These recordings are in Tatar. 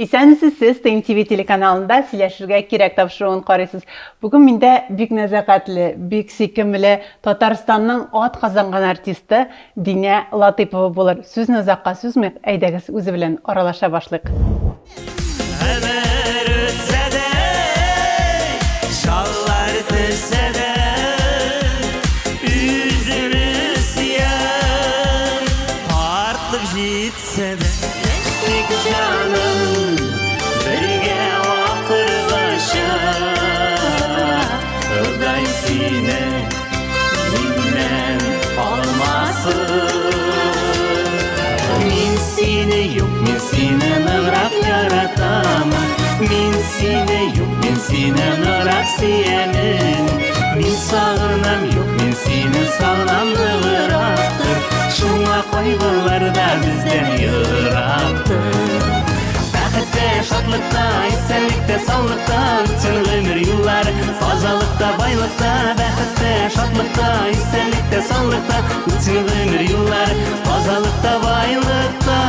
Исәнмесез, сез ТНТВ телеканалында сөйләшергә кирәк тапшыруын карыйсыз. Бүген миндә бик нәзакәтле, бик сөйкемле Татарстанның ат казанган артисты Динә Латыйпова булыр. Сүзне озакка сузмыйк, әйдәгез үзе белән аралаша башлыйк. Гомер үтсә дә, шаллар төшсә дә, Үземне сөям, картлык җитсә дә. Яшьлек җаным, бергә ахыргача, Ходай сине миннән алмасын. Мин сине юк, мин сине ныграк яратамын. Мин сине юк, мин сине ныграк сөямен. Мин сагынам юк, мин сине сагынам ныграктыр. Шуңа кайгылар да бездән ерактыр. Бәхеттә, шатлыкта, исәнлектә, саулыкта үтсен гомер юллары. Тазалыкта, байлыкта, бәхеттә, шатлыкта, исәнлектә, саулыкта үтсен гомер юллары. Тазалыкта, байлыкта.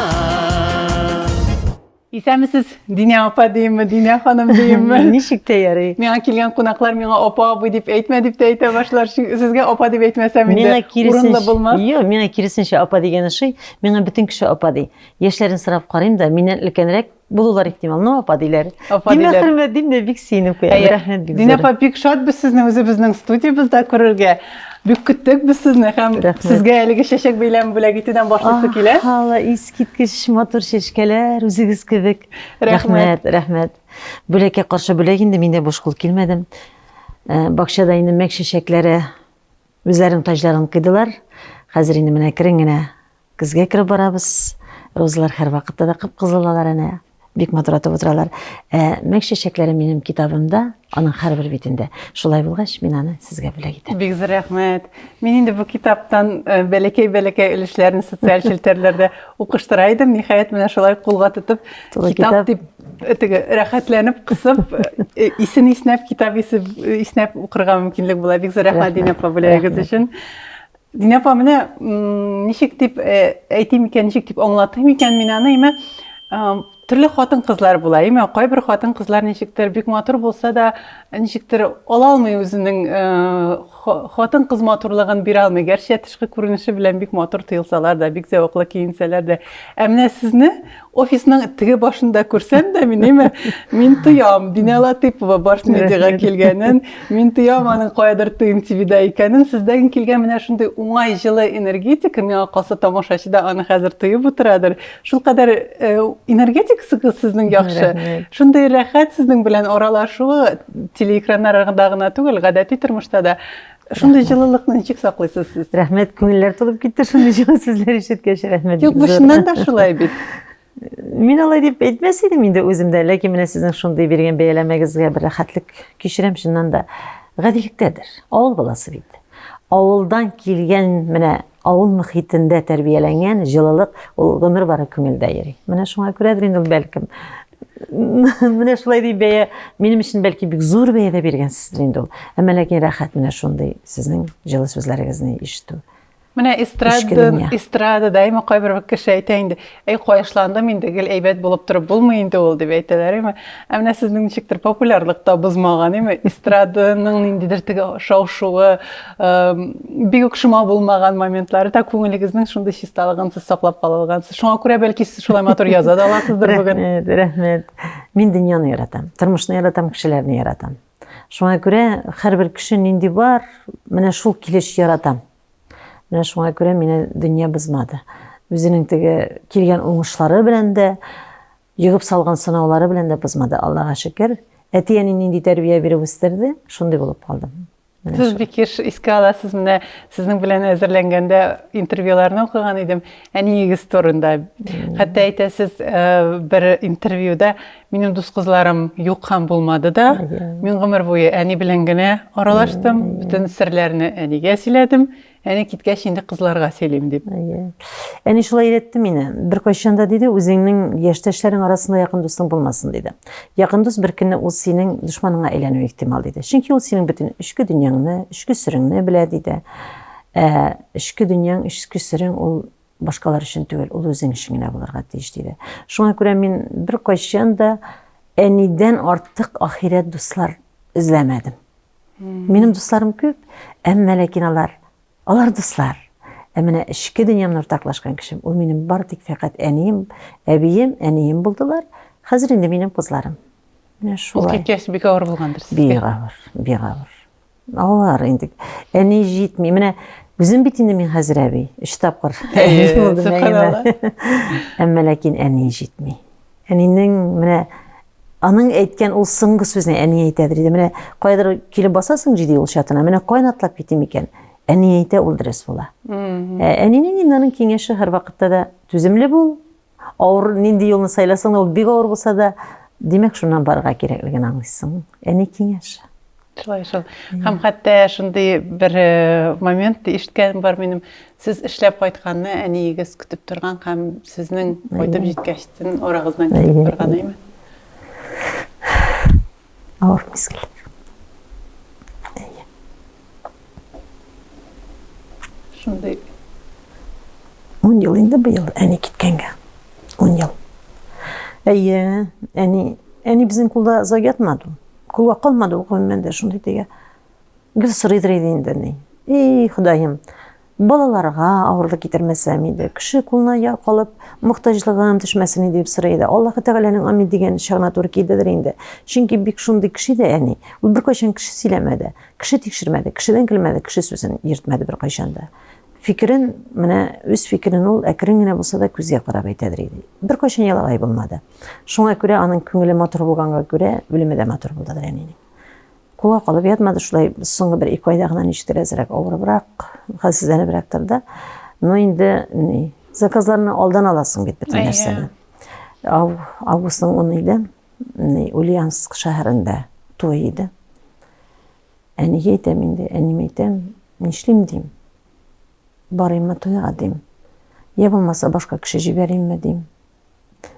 Исәнмесез, Динә апа диемме, Динә ханым диемме? Ничек тә ярый. Миңа килгән кунаклар миңа апа абый дип әйтмә дип тә әйтә башлар. Сезгә апа дип әйтмәсәм инде урынлы булмас. Юк, миңа киресенчә апа дигән ошый. Миңа бөтен кеше апа ди. Яшьләрен сорап карыйм да, миннән өлкәнрәк булулар ихтимал, но апа диләр. Апа диләр. Димә хөрмәт дим дә бик сөенеп куям. Рәхмәт бик Динә апа, бик шатбыз сезне үзебезнең студиябездә күрергә. Бик көттек без сезне һәм сезгә әлеге чәчәк бәйләме бүләк итүдән башлыйсы килә. Алла, искиткеч матур чәчкәләр, үзегез кебек. Рәхмәт, рәхмәт. Бүләккә каршы бүләк инде, мин дә буш кул килмәдем. Э, бакчада инде мәк чәчәкләре үзләренең таҗларын кыйдылар. Хәзер инде менә әкрен генә Көзгә кереп барабыз. Розалар һәрвакытта да кып-кызыл алар әнә. Бик матур атып утыралар. Ә мәк чәчәкләре минем китабымда, аның һәрбер битендә. Шулай булгач, мин аны сезгә бүләк итәм. Бик зур рәхмәт. Мин инде бу китаптан э, бәләкәй-бәләкәй өлешләрен социаль челтәрләрдә укыштыра идем. Ниһаять, менә шулай кулга тотып, китап дип э, теге рәхәтләнеп кысып, э, исен иснәп, китап исе иснәп укырга мөмкинлек була. Бик зур рәхмәт, Динә апа, бүләгегез өчен. Динә апа, менә ничек дип э, әйтим икән, ничек дип аңлатыйм икән мин аны, имә төрле хатын-кызлар була, имә кайбер хатын-кызлар ничектер бик матур булса да, ничектер ала алмый үзенең э, хатын-кыз матурлыгын бирә алмый. Гәрчә тышкы күренеше белән бик матур тоелсалар да, бик зәвыклы киенсәләр дә. Ә менә сезне Офисның теге башында күрсәм дә мин әйме, мин тоям Динә Латыйпова Барс Медиага килгәнен, мин тоям аның каядыр ТНТВда икәнен. Сездән килгән менә шундый уңай җылы энергетика, миңа калса тамашачы да аны хәзер тоеп утырадыр. Шулкадәр э, энергетикасыгыз сезнең яхшы. Шундый рәхәт сезнең белән аралашуы телеэкраннарда гына түгел, гадәти тормышта да. Шундый җылылыкны ничек саклыйсыз сез? Рәхмәт, күңелләр тулып китте шундый җылы сүзләр ишеткәч, рәхмәт. Юк, бу чыннан да шулай бит. Мин алай дип әйтмәс идем инде үзем дә, ләкин менә сезнең шундый биргән бәяләмәгезгә бер рәхәтлек кичерәм чыннан да. Гадилектәдер. Авыл баласы бит. Авылдан килгән менә авыл мөхитендә тәрбияләнгән җылылык ул гомер бары күңелдә йөри. Менә шуңа күрәдер инде ул бәлкем. Менә шулай дип бәя минем өчен бәлки бик зур бәя дә биргәнсездер инде ул. Әмма ләкин рәхәт менә шундый сезнең җылы сүзләрегезне ишетү. Менә эстрада, эстрада даими кайбер кеше әйтә инде, әй каешландым инде, гел әйбәт булып торып булмый инде ул дип әйтәләр, әйме. Ә менә сезнең ничектер популярлык та бозмаган, әйме. Эстраданың ниндидер теге шау-шуы, бик үк шома булмаган моментлары да күңелегезнең шундый чисталыгын сез саклап кала алгансыз. Шуңа күрә бәлки сез шулай матур яза да аласыздыр бүген. Рәхмәт, рәхмәт. Мин дөньяны яратам, тормышны яратам, кешеләрне яратам. Шуңа күрә һәрбер кеше нинди бар, менә шул килеш яратам. Менә шуңа күрә мине дөнья бозмады. Үзенең теге килгән уңышлары белән дә, йогып салган сынаулары белән дә бозмады, Аллага шөкер. Әти-әни нинди тәрбия биреп үстерде, шундый булып калдым. Сез бик еш искә аласыз, менә сезнең белән әзерләнгәндә интервьюларны укыган идем, әниегез турында. Хәтта әйтәсез, э, бер интервьюда минем дус кызларым юк һәм булмады да. Мин гомер буе әни белән генә аралаштым, бөтен серләрне әнигә сөйләдем. Әни киткәч инде кызларга сөйлим дип. Әйе. Әни шулай өйрәтте мине. Беркайчан да диде, үзеңнең яшьтәшләрең арасында якын дустың булмасын диде. Якын дус бер көнне ул синең дошманыңа әйләнүе ихтимал диде. Чөнки ул синең бөтен эчке дөньяңны, эчке сереңне белә диде. Ә эчке дөньяң, эчке серең ул башкалар өчен түгел, ул үзең өчен генә булырга тиеш, диде. Шуңа күрә мин беркайчан да әнидән артык ахирәт дуслар эзләмәдем. Минем дусларым күп, әмма ләкин алар, алар дуслар. Ә менә эчке дөньямны уртаклашкан кешем, ул минем бары тик фәкать әнием, әбием, әнием булдылар. Хәзер инде минем кызларым. Менә шулай. Ул киткәч бик авыр булгандыр сезгә. Бик авыр, бик авыр. Авыр инде. Әни җитми. Менә үзем бит инде мин хәзер әби. Өч тапкыр. Әмма ләкин әни җитми. Әнинең менә аның әйткән ул соңгы сүзне әни әйтәдер иде. Менә кайдыр килеп басасың җиде юл чатына, менә каян атлап китим икән? Әни әйтә, ул дөрес була. Ә, әнинең инде аның киңәше һәрвакытта да түземле бул. Авыр нинди юлны сайласаң да, ул бик авыр булса да, димәк, шуннан барырга кирәклеген аңлыйсың. Әни киңәше. Шулай шул. Һәм хәтта шундый бер э, момент ишеткәнем бар минем. Сез эшләп кайтканны әниегез көтеп торган һәм сезнең кайтып җиткәчтен арагыздан китеп барган, әйме? Авыр мизгел. Әйе. Шундый. 10 ел инде быел әни киткәнгә. 10 ел. Әйе, әни, әни безнең кулда озак ятмады. Кулга калмады ул гомумән дә шундый теге. Гел сорыйдыр иде инде ни. И, Ходаем, балаларга авырлык китермәсәм иде, кеше кулына я калып, мохтаҗлыгым төшмәсен иде дип сорый иде. Аллаһы Тәгаләнең амин дигән чагына туры килдедер инде. Чөнки бик шундый кеше иде әни. Ул беркайчан кеше сөйләмәде, кеше тикшермәде, кешедән көлмәде, кеше сүзен йөртмәде беркайчан да. Фикерен, менә үз фикерен ул әкрен генә булса да күзгә карап әйтәдер иде. Беркайчан ялагай булмады. Шуңа күрә аның күңеле матур булганга күрә, үлеме дә матур булдыдыр әнинең. Кулга калып ятмады, шулай соңгы бер ике айда гына ничектер әзрәк авырыбрак, хәлсезләнебрәк торды. Но инде ни, заказларны алдан аласың бит бөтен нәрсәне. Августның 10 иде, ни, Ульяновск шәһәрендә туй иде. Әнигә әйтәм инде, әнием әйтәм, нишлим дим. Барыйммы туйга дим. Я булмаса башка кеше җибәримме дим.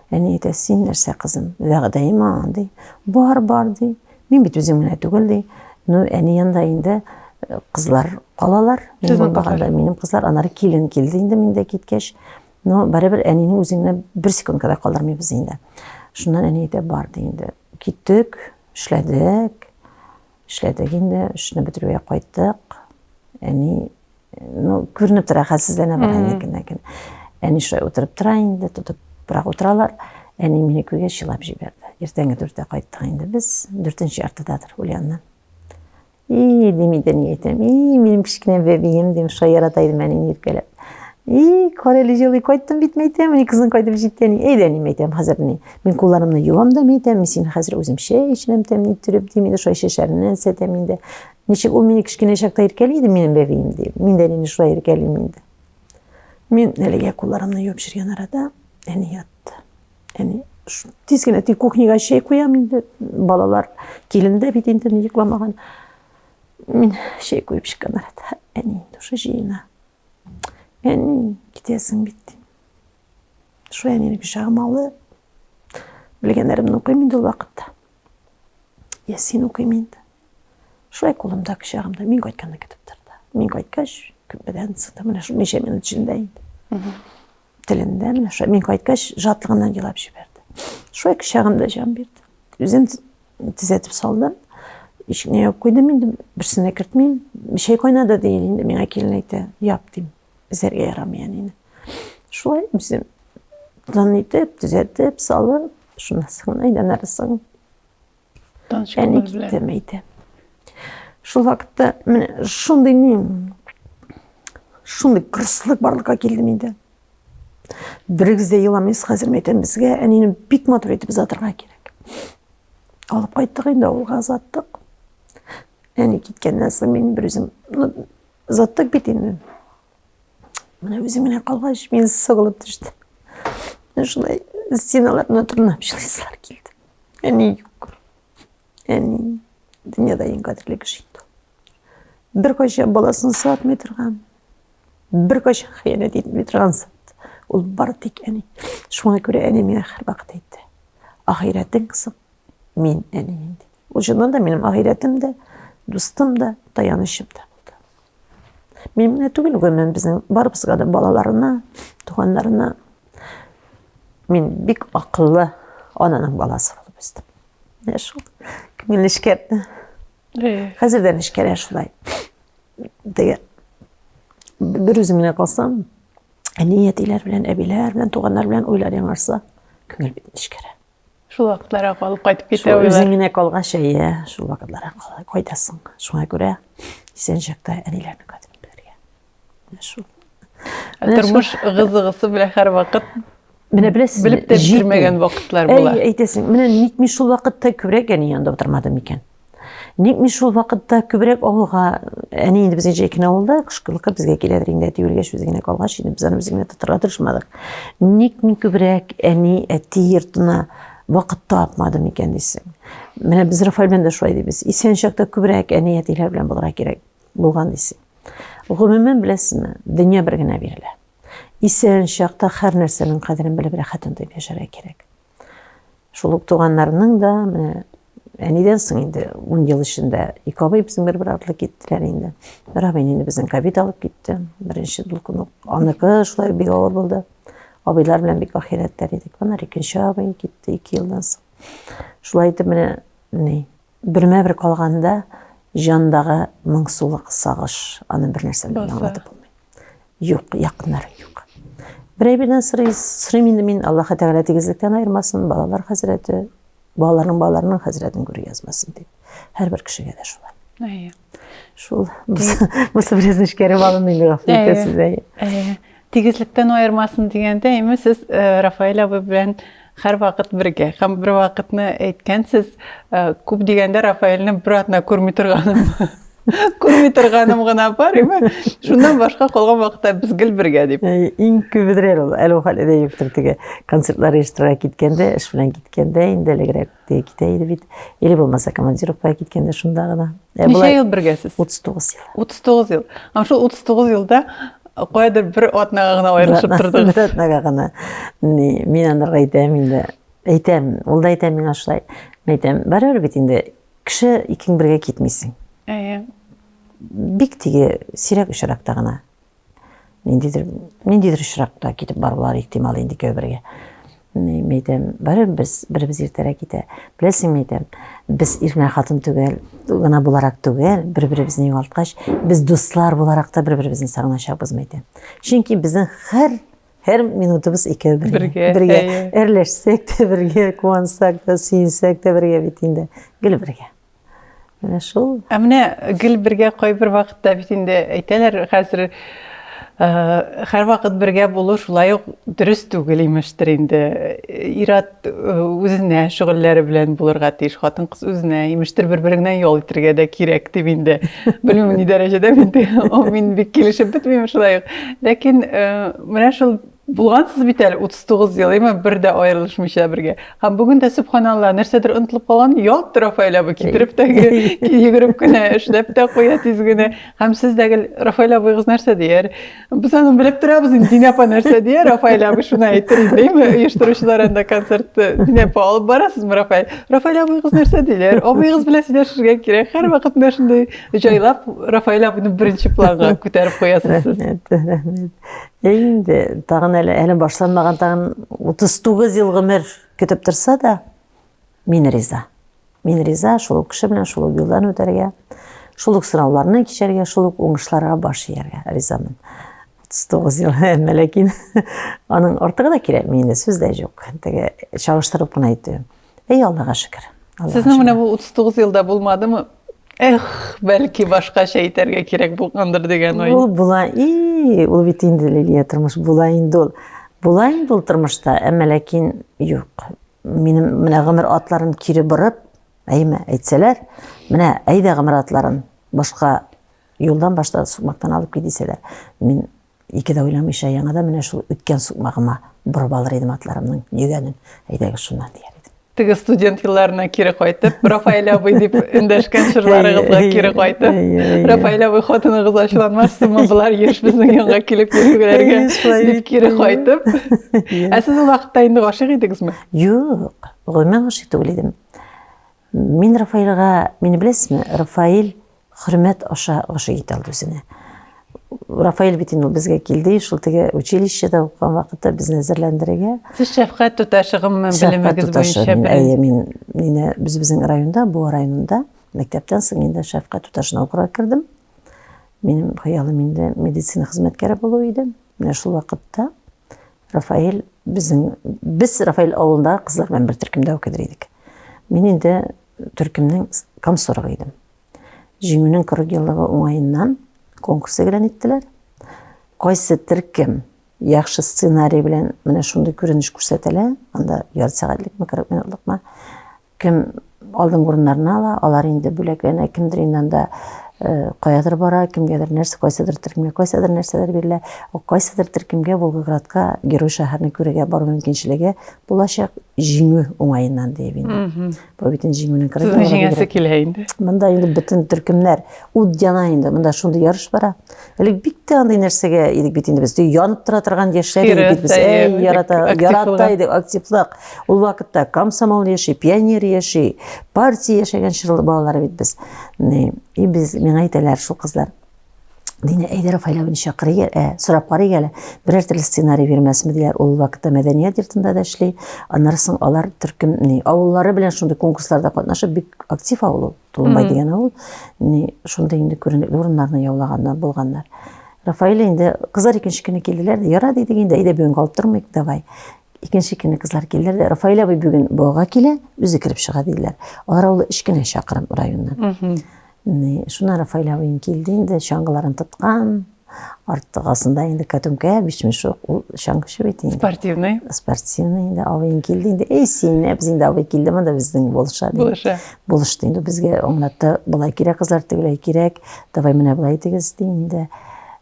Әни әйтә, син нәрсә, кызым, вәгъдәем аңа, ди. Бар, бар, ди. Мин бит үзем генә түгел, ди. Ну, әни янында инде э, кызлар калалар. Мин булмаганда минем кызлар, аннары килен килде инде мин дә киткәч. Но барыбер әнинең үзен генә бер секундка да калдырмыйбыз инде. Шуннан әни әйтә, бар, ди инде. Киттек, эшләдек. Эшләдек инде, эшне бетерүгә кайттык. Әни, ну, күренеп тора, хәлсезләнә бара инде көннән-көн. Әни шулай утырып тора инде, тотып берак утыралар. Әни мине күргәч елап җибәрде. Иртәнге дүрттә кайттык инде без, дүртенче яртыдадыр Ульяннан. И, дим инде, ни әйтәм, и, минем кечкенә бәбием, дим, шулай ярата идем әнине иркәләп. И, карале җылый, кайттым бит, мәйтәм, ни кызың кайтып җитте, әни. Әйдә, әни, мәйтәм, хәзер ни. Мин кулларымны юам да, мәйтәм, мин сине хәзер үзем чәй эчерәм, тәмле иттереп, дим инде, шулай чәчләреннән сәтәм инде. Ничек ул мине кечкенә чакта иркәли иде, минем бәбием, ди. Мин дә әнине шулай иркәлим инде. Мин әлегә кулларымны юып җөргән арада әни ятты. Әни тиз генә тик кухняга чәй куям инде. Балалар килен дә бит инде йокламаган. Мин чәй куеп чыккан арада әни инде уже җыена. Әни, китәсең бит, дим. Шулай әнине кочагыма алып, белгәннәремне укыйм инде ул вакытта. Ясин укыйм инде. Шулай кулымда, кочагымда, мин кайтканны көтеп торды. Мин кайткач, күпмедән соң менә шул ничә минут эчендә инде. Телендә менә шулай мин кайткач, шатлыгыннан елап җибәрде. Шулай кочагымда җан бирде. Үзем төзәтеп салдым. Ишекне ябып куйдым инде, берсен дә кертмим. Чәй кайнады ди инде миңа килен әйтә. Яп дим. Эзәргә ярамый әнине. Шулай үзем тын итеп, төзәтеп, салып, шуннан соң әйдә соң. Әни киттем әйтә. Шул вакытта менә шундый ни, шундый кырыслык барлыкка килде миндә. Берегез дә еламыйсыз хәзер, мәйтәм, безгә әнине бик матур итеп озатырга кирәк. Алып кайттык инде, авылга озаттык. Әни киткәннән соң мин бер үзем, ну, озаттык бит инде. Менә үзем генә калгач, мин сыгылып төштем. Шулай стеналарына тырнап җылыйсылар килде. Әни юк. Әни дөньяда иң кадерле кеше инде. Беркайчан баласын сатмый торган, беркайчан хыянәт итми торган зат. Ул бары тик әни. Шуңа күрә әни миңа һәрвакыт әйтте. Ахирәтең соң, мин әнием диде. Ул чыннан да минем ахирәтем дә, дустым да, таянычым да булды. Мин генә түгел, гомумән безнең барыбызга да балаларына, туганнарына. Мин бик акыллы ананың баласы булып үстем. Менә шул. Күңел нечкәрде. Хәзер дә нечкәрә шулай. Теге бер үзем генә калсам, әни әтиләр белән, әбиләр белән, туганнар белән уйлар яңарса, күңел бик нечкәрә. Шул вакытларга калып кайтып китә уйлар. Үзең генә калгач, әйе, шул вакытларга кайтасың. Шуңа күрә исән чакта әниләрнең кадерен белергә. Менә шул. Тормыш ыгы-зыгысы белән һәрвакыт Менә беләсез, белеп тә бетермәгән вакытлар була. Әй, әйтәсең, менә ник мин шул вакытта күбрәк әни янында утырмадым икән? Ник мин шул вакытта күбрәк авылга, әни инде безнең җәй көне авылда, кышкылыкка безгә киләдер инде, әти үлгәч үзе генә калгач, инде без аны үзе генә тотарга тырышмадык. Ник мин күбрәк әни, әти йортына вакыт тапмадым икән дисең. Менә без Рафаэль белән дә шулай дибез. Исән чакта күбрәк әни, әтиләр белән булырга кирәк булган дисең. Гомумән беләсезме, дөнья бер генә бирелә. Исән чакта һәр нәрсәнең кадерен белеп, рәхәтен тоеп яшәргә кирәк. Шул ук туганнарның да, менә әнидән соң инде 10 ел эчендә ике абый безнең бер-бер артлы киттеләр инде. Бер абый инде безнең ковид алып китте. Беренче дулкын ук. Аныкы шулай бик авыр булды. Абыйлар белән бик ахирәтләр идек. Аннары икенче абый китте 2 елдан соң. Шулай итеп менә ни бермә-бер калганда җандагы моңсулык, сагыш, аны бер нәрсә белән аңлатып булмый. Юк, якыннар юк. Бер әйбердән сорый, сорыйм инде мин, Аллаһ Тәгалә тигезлектән аермасын, балалар хәзрәте, балаларның балаларының хәзрәтен күрергә язмасын дип. Һәрбер кешегә дә шулай. Әйе. Шул. Бусы бераз нечкәреп алынды инде, гафу итәсез, әйе. Әйе. Тигезлектән аермасын дигәндә, әйме сез э, Рафаэль абый белән һәрвакыт бергә. Һәм бер вакытны әйткәнсез, э, күп дигәндә Рафаэльне бер атна күрми торганым. Күрми торганым гына бар, әйме? Шуннан башка калган вакытта без гел бергә дип. Иң күбедер әле ул. Әле ул хәле дә юктыр теге концертлар оештырырга киткәндә, эш белән киткәндә инде элегрәк теге китә иде бит. Или булмаса командировкага киткәндә шунда гына. Ә Ничә ел бергә сез? 39 ел. 39 ел. Һәм шул 39 елда каядыр бер атнага гына аерылышып тордыгыз. Бер атнага гына. Мин анарга әйтәм инде. Әйтәм, ул да әйтә миңа шулай. Мин әйтәм, барыбер бит инде кеше икең бергә китмисең. Әйе. Бик теге сирәк очракта гына. Ниндидер, ниндидер очракта китеп барулар ихтимал инде икәү бергә. Мин әйтәм, барыбер без беребез иртәрәк китә. Беләсең, мин әйтәм, без ир белән хатын түгел, гына буларак түгел, бер-беребезне югалткач, без дуслар буларак та бер-беребезне сагыначакбыз, мин әйтәм. Чөнки безнең һәр һәр минутыбыз икәү бергә. Бергә, бергә. Әрләшсәк тә бергә, куансак та, сөенсәк тә бергә бит инде. Гел бергә. Менә шул. Ә менә гел бергә кайбер вакытта бит инде әйтәләр, хәзер һәрвакыт бергә булу шулай ук дөрес түгел имештер инде. Ир-ат үзенә шөгыльләре белән булырга тиеш, хатын-кыз үзенә, имештер бер-береңнән ял итәргә дә кирәк дип инде. Белмим, ни дәрәҗәдә мин, мин бик килешеп бетмим шулай ук. Ләкин менә шул Булгансыз бит әле 39 ел, әмма бер дә аерылышмыйча бергә. Һәм бүген дә сөбханалла, нәрсәдер онытылып калган, ялт Рафаэль абый китереп тә йөгереп кенә эшләп тә куя тиз генә. Һәм сез дә гел Рафаэль абыегыз нәрсә дияр? Без аны белеп торабыз инде, Динә апа нәрсә дияр, Рафаэль абый шуны әйтер инде, әйме? Оештыручылар анда концертты Динә апа алып барасызмы, Рафаэль? Рафаэль абыегыз нәрсә диләр? Абыегыз белән сөйләшергә кирәк. Һәрвакыт менә шундый җайлап Рафаэль абыйны беренче планга күтәреп куясыз сез. Рәхмәт, рәхмәт. Инде тагын әле әле башланмаган тагын 39 ел гомер көтеп торса да, мин риза. Мин риза шул ук кеше белән шул ук юлдан үтәргә, шул ук сынауларны кичәргә, шул ук уңышларга баш ияргә ризамын. 39 ел, әмма ләкин аның артыгы да кирәкми инде, сүз дә юк. Теге чагыштырып кына әйтүем. Әй, Аллага шөкер. Сезнең менә бу 39 елда булмадымы? Эх, бәлки башкача итәргә кирәк булгандыр дигән уй. Ул була, и, ул бит инде Лилия тормыш була инде ул. Була инде ул тормышта, әмма ләкин юк. Минем менә гомер атларын кире борып, әйме, әйтсәләр, менә әйдә гомер атларын башка юлдан башта сукмактан алып кит дисәләр, мин Ике дә уйламыйча, яңадан менә шул үткән сукмагыма борып алыр идем атларымның йөгәнен. Әйдәгез шуннан дияр идем. Теге студент елларына кире кайтып, Рафаэль абый дип эндәшкән чорларыгызга кире кайтып, Рафаэль абый хатыныгыз ачуланмассыңмы, болар еш безнең янга килеп йөрүләргә дип кире кайтып. Ә сез ул вакытта инде гашыйк идегезме? Юк, гомумән гашыйк түгел идем. Мин Рафаэльга, мине беләсезме, Рафаэль хөрмәт аша гашыйк итә алды үзенә. Рафаэль бит инде ул безгә килде, шул теге училищеда укыган вакытта безне әзерләндерергә. Сез шәфкать туташы гомумән белемегез буенча. Әйе, мин мине без безнең районда, Буа районында мәктәптән соң инде шәфкать туташына укырга кердем. Минем хыялым инде медицина хезмәткәре булу иде. Менә шул вакытта Рафаэль безнең без Рафаэль авылында кызлар белән бер төркемдә укыдыр идек. Мин инде төркемнең комсоргы идем. Җиңүнең 40 еллыгы уңаеннан конкурс игълан иттеләр. Кайсы төркем яхшы сценарий белән менә шундый күренеш күрсәтәлә, анда ярты сәгатьлекме, 40 минутлыкмы, кем алдынгы урыннарны ала, алар инде бүләкләнә, кемдер инде анда э, каядыр бара, кемгәдер нәрсә, кайсыдыр төркемгә кайсыдыр нәрсәләр бирелә. Кайсыдыр төркемгә Волгоградка герой шәһәрне күрергә бару мөмкинчелеге булачак җиңү уңаеннан диеп инде. Бу бит инде җиңүнең кырык Сезнең җиңәсе килә инде. Монда инде бөтен төркемнәр ут яна инде. Монда шундый ярыш бара. Элек бик тә андый нәрсәгә идек бит инде без. Янып тора торган яшьләр идек бит без. Әй, ярата, ярата идек активлык. Ул вакытта комсомол яши, пионер яши, партия яшәгән чор балалары бит без. И без миңа әйтәләр шул кызлар. Динә, әйдә Рафаэль абыйны чакырыйк, ә, сорап карыйк әле, берәр төрле сценарий бирмәсме диләр. Ул вакытта мәдәният йортында да эшли. Аннары соң алар төркем, ни, авыллары белән шундый конкурсларда катнашып, бик актив авыл ул, Тулымбай дигән авыл. Ни, шундый инде күренекле урыннарны яулаганнар, булганнар. Рафаэль инде, кызлар икенче көнне килделәр дә, яра дидек инде, әйдә бүген калып тормыйк, давай. Икенче көнне кызлар килделәр дә, Рафаэль абый бүген Буага килә, үзе кереп чыга диделәр. Алар авылы өч кенә чакрым районнан. Ни, шуннан Рафаэль абыем килде инде, чаңгыларын тоткан, арттыгасында инде кәтүмкә, бишмешок, ул чаңгычы бит инде. Спортивный. Спортивный инде, абыем килде инде. Эй, син, без инде абый килде монда безнең булыша дип. Булыша. Булышты инде, безгә аңлатты, болай кирәк, кызлар, тегеләй кирәк, давай менә болай итегез, ди инде.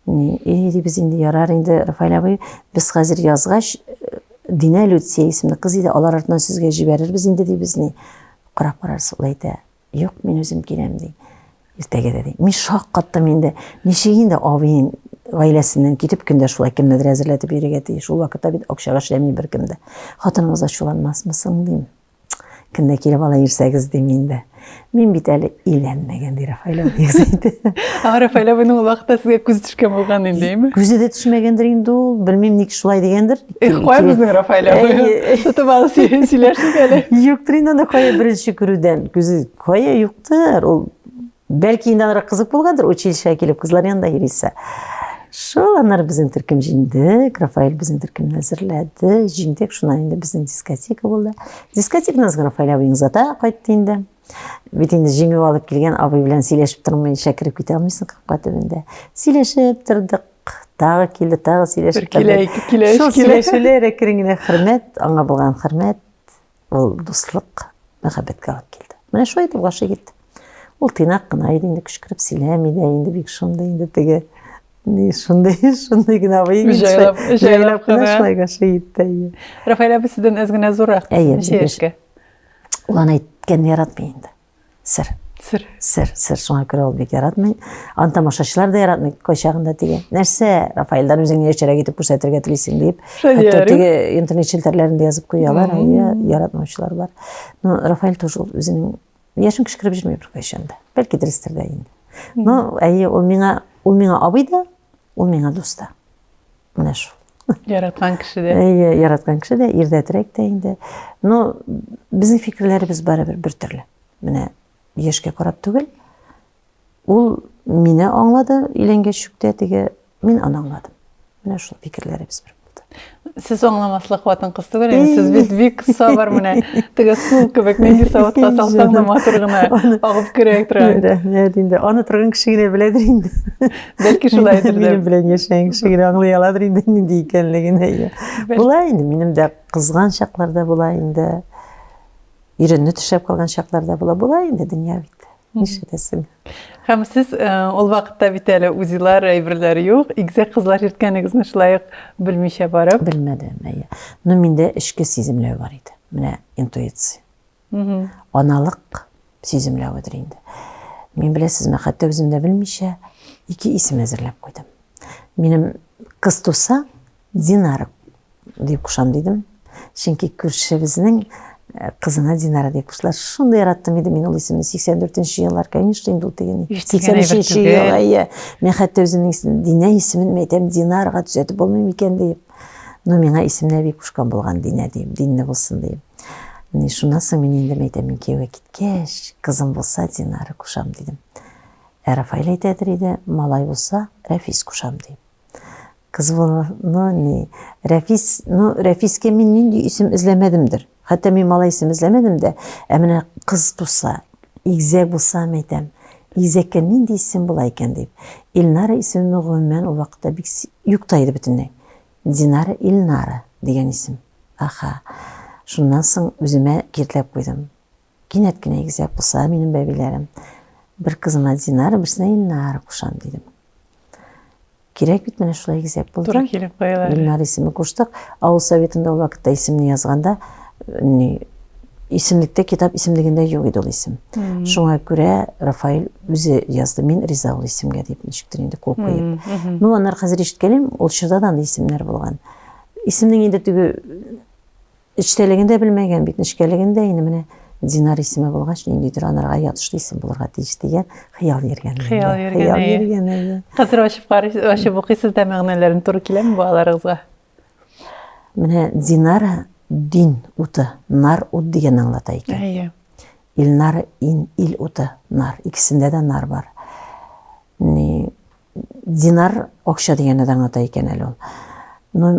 Ни, эй, дибез инде, ярар инде, Рафаэль абый, без хәзер язгач, Динә Люция исемле кыз иде, алар артыннан сезгә җибәрербез инде, дибез, ни. Карап карарсыз, ул әйтә. Юк, мин үзем киләм, ди. Иртәгә дә, ди. Мин шаккаттым инде. Ничек инде абыең гаиләсеннән китеп, көндә шулай кемнедер әзерләтеп йөрергә тиеш. Ул вакытта бит акчага эшләми беркем дә. Хатыныгыз ачуланмасмы соң, дим. Көндә килеп ала йөрсәгез, дим инде. Мин бит әле өйләнмәгән, ди Рафаэль абыегыз инде. Ә Рафаэль абыйның ул вакытта сезгә күзе төшкән булган инде, әйме? Күзе дә төшмәгәндер инде ул. Белмим, ник шулай дигәндер. Эх, кая безнең Рафаэль абый? Тотып алып сөйләшик әле. Юктыр инде анда кая беренче күрүдән. Күзе кая юктыр. Ул бәлки инде анарак кызык булгандыр, училищега килеп кызлар янында йөрисә. Шул аннары безнең төркем җиңдек. Рафаэль безнең төркемне әзерләде. Җиңдек. Шуннан инде безнең дискотека булды. Дискотекадан соң Рафаэль абыең озата кайтты инде. Бит инде җиңү алып килгән абый белән сөйләшеп тормыйча кереп китә алмыйсың капка төбендә. Сөйләшеп тордык. Тагы килде, тагы сөйләшеп. Бер килә, ике килә, өч Шул килә. сөйләшүләр әкрен генә хөрмәт, аңа булган хөрмәт, ул дуслык, мәхәббәткә алып килде. Менә шулай итеп гашыйк итте. Ул тыйнак кына иде инде, кычкырып сөйләми дә инде, бик шундый инде теге, ни, шундый, шундый генә абый инде. Җайлап, җайлап кына кына. шулай гашыйк итте, әйе. Рафаэль абый сездән әз генә зуррак. Әйе, Ничә яшькә? Ул аны әйткәнне яратмый инде. Сер. Сер. Сер, сер. Шуңа күрә ул бик яратмый. Аны тамашачылар да яратмый. Кайчагында теге, нәрсә, Рафаэльдан үзеңне яшьрәк итеп күрсәтергә телисең дип. Хәтта теге интернет челтәрләрендә язып куялар, әйе, яратмаучылар бар. Но Рафаэль тоже ул үзенең яшен кычкырып йөрми беркайчан да. Бәлки дөрестер дә инде. Но әйе, ул миңа, ул миңа абый да, ул миңа дус та. Менә шул. Яраткан кеше дә. Әйе, яраткан кеше дә, ирдәтрәк тә инде. Но безнең фикерләребез барыбер бер төрле. Менә яшькә карап түгел. Ул мине аңлады, өйләнгәч үк тә теге, мин аны аңладым. Менә шул фикерләребез бер булды. Сез аңламаслык хатын-кыз түгел инде, сез бит бик сабыр менә. Теге су кебек нинди савытка салсаң да матур гына агып керә торган. Рәхмәт инде. Аны торган кеше генә беләдер инде. Бәлки шулайдыр да. Минем белән яшәгән кеше генә аңлый аладыр инде нинди икәнлеген. Була инде, минем дә кызган чаклар да була инде. Иренне тешләп калган чаклар да була. Була инде дөнья бит. Нишләтәсең? Һәм сез э, ул вакытта бит әле УЗИлар, әйберләр юк, игезәк кызлар йөрткәнегезне шулай ук белмичә барып. Белмәдем, әйе. Но миндә эчке сиземләү бар иде. Менә интуиция. Аналык сиземләведер инде. Мин беләсезме, хәтта үзем дә белмичә ике исем әзерләп куйдым. Минем кыз туса, Динара дип кушам дидем. Чөнки күршебезнең Кызына Динара дип куштылар. Шундый яраттым иде мин ул исемне. 84 нче еллар, конечно, инде ул теге. 83 ел, әйе. Мин хәтта үземнең Динә исемен әйтәм, Динарага төзәтеп булмый микән диеп. Но миңа исемне әби кушкан булган Динә диеп, динле булсын диеп. Менә шуннан соң мин инде әйтәм, мин кияүгә киткәч, кызым булса Динара кушам дидем. Ә Рафаэль әйтәдер иде, малай булса Рәфис кушам дип. Кыз ну ни, Рәфис, ну Рәфискә мин нинди исем эзләмәдемдер. Хәтта мин малай исем эзләмәдем дә, ә менә кыз туса, игезәк булса, әйтәм, игезәккә нинди исем була икән дип. Илнара исеме гомумән ул вакытта бик юк та иде бөтенләй. Динара Илнара дигән исем. Аха. Шуннан соң үземә киртләп куйдым. Кинәт кенә игезәк булса минем бәбиләрем. Бер кызыма Динара, берсенә Илнара кушам дидем. Кирәк бит менә шулай игезәк булды. Туры килеп куялар. Илнар исеме куштык. Авыл советында ул вакытта исемне язганда, ни, исемлектә, китап исемлегендә юк иде ул исем. Шуңа күрә Рафаэль үзе язды, мин риза ул исемгә дип, ничектер инде кул куеп. Ну, аннары хәзер ишеткәлим, ул чорда да андый исемнәр булган. Исемнең инде теге Эчтәлеген дә белмәгән бит, нечкәлеген дә инде менә Динар исеме булгач, ниндидер анарга ятышлы исем булырга тиеш дигән хыял йөргән. Хыял йөргән. Хыял йөргән, әйе. Хәзер ачып карыйсыз, ачып укыйсыз да мәгънәләрен туры киләме балаларыгызга? Менә Динара дин уты, нар ут дигәнне аңлата икән. Әйе. Илнар ин ил уты, нар. Икесендә дә нар бар. Ни Динар акча дигәнне дә аңлата икән әле ул. Ну,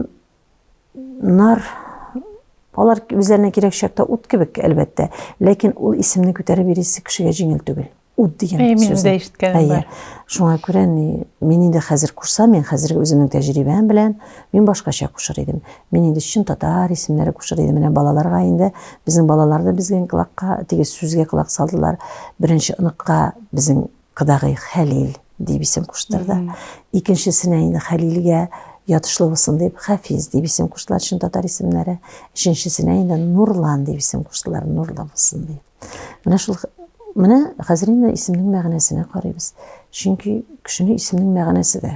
Нар алар үзләренә кирәк чакта ут кебек, әлбәттә. Ләкин ул исемне күтәреп йөрисе кешегә җиңел түгел. Ут дигән сүз. Мин дә ишеткәнем бар. Шуңа күрә мин инде хәзер кушсам, мин хәзерге үземнең тәҗрибәм белән мин башкача кушыр идем. Мин инде чын татар исемнәре кушыр идем. Менә балаларга инде безнең балалар да безнең колакка, теге сүзгә колак салдылар. Беренче оныкка безнең Кодагый Хәлил дип исем куштырды. Икенчесенә инде Хәлилгә ятышлы булсын дип Хафиз дип исем куштылар, чын татар исемнәре. Өченчесенә инде Нурлан дип исем куштылар, нурлы булсын дип. Менә шул менә хәзер инде исемнең мәгънәсенә карыйбыз. Чөнки кешенең исемнең мәгънәсе дә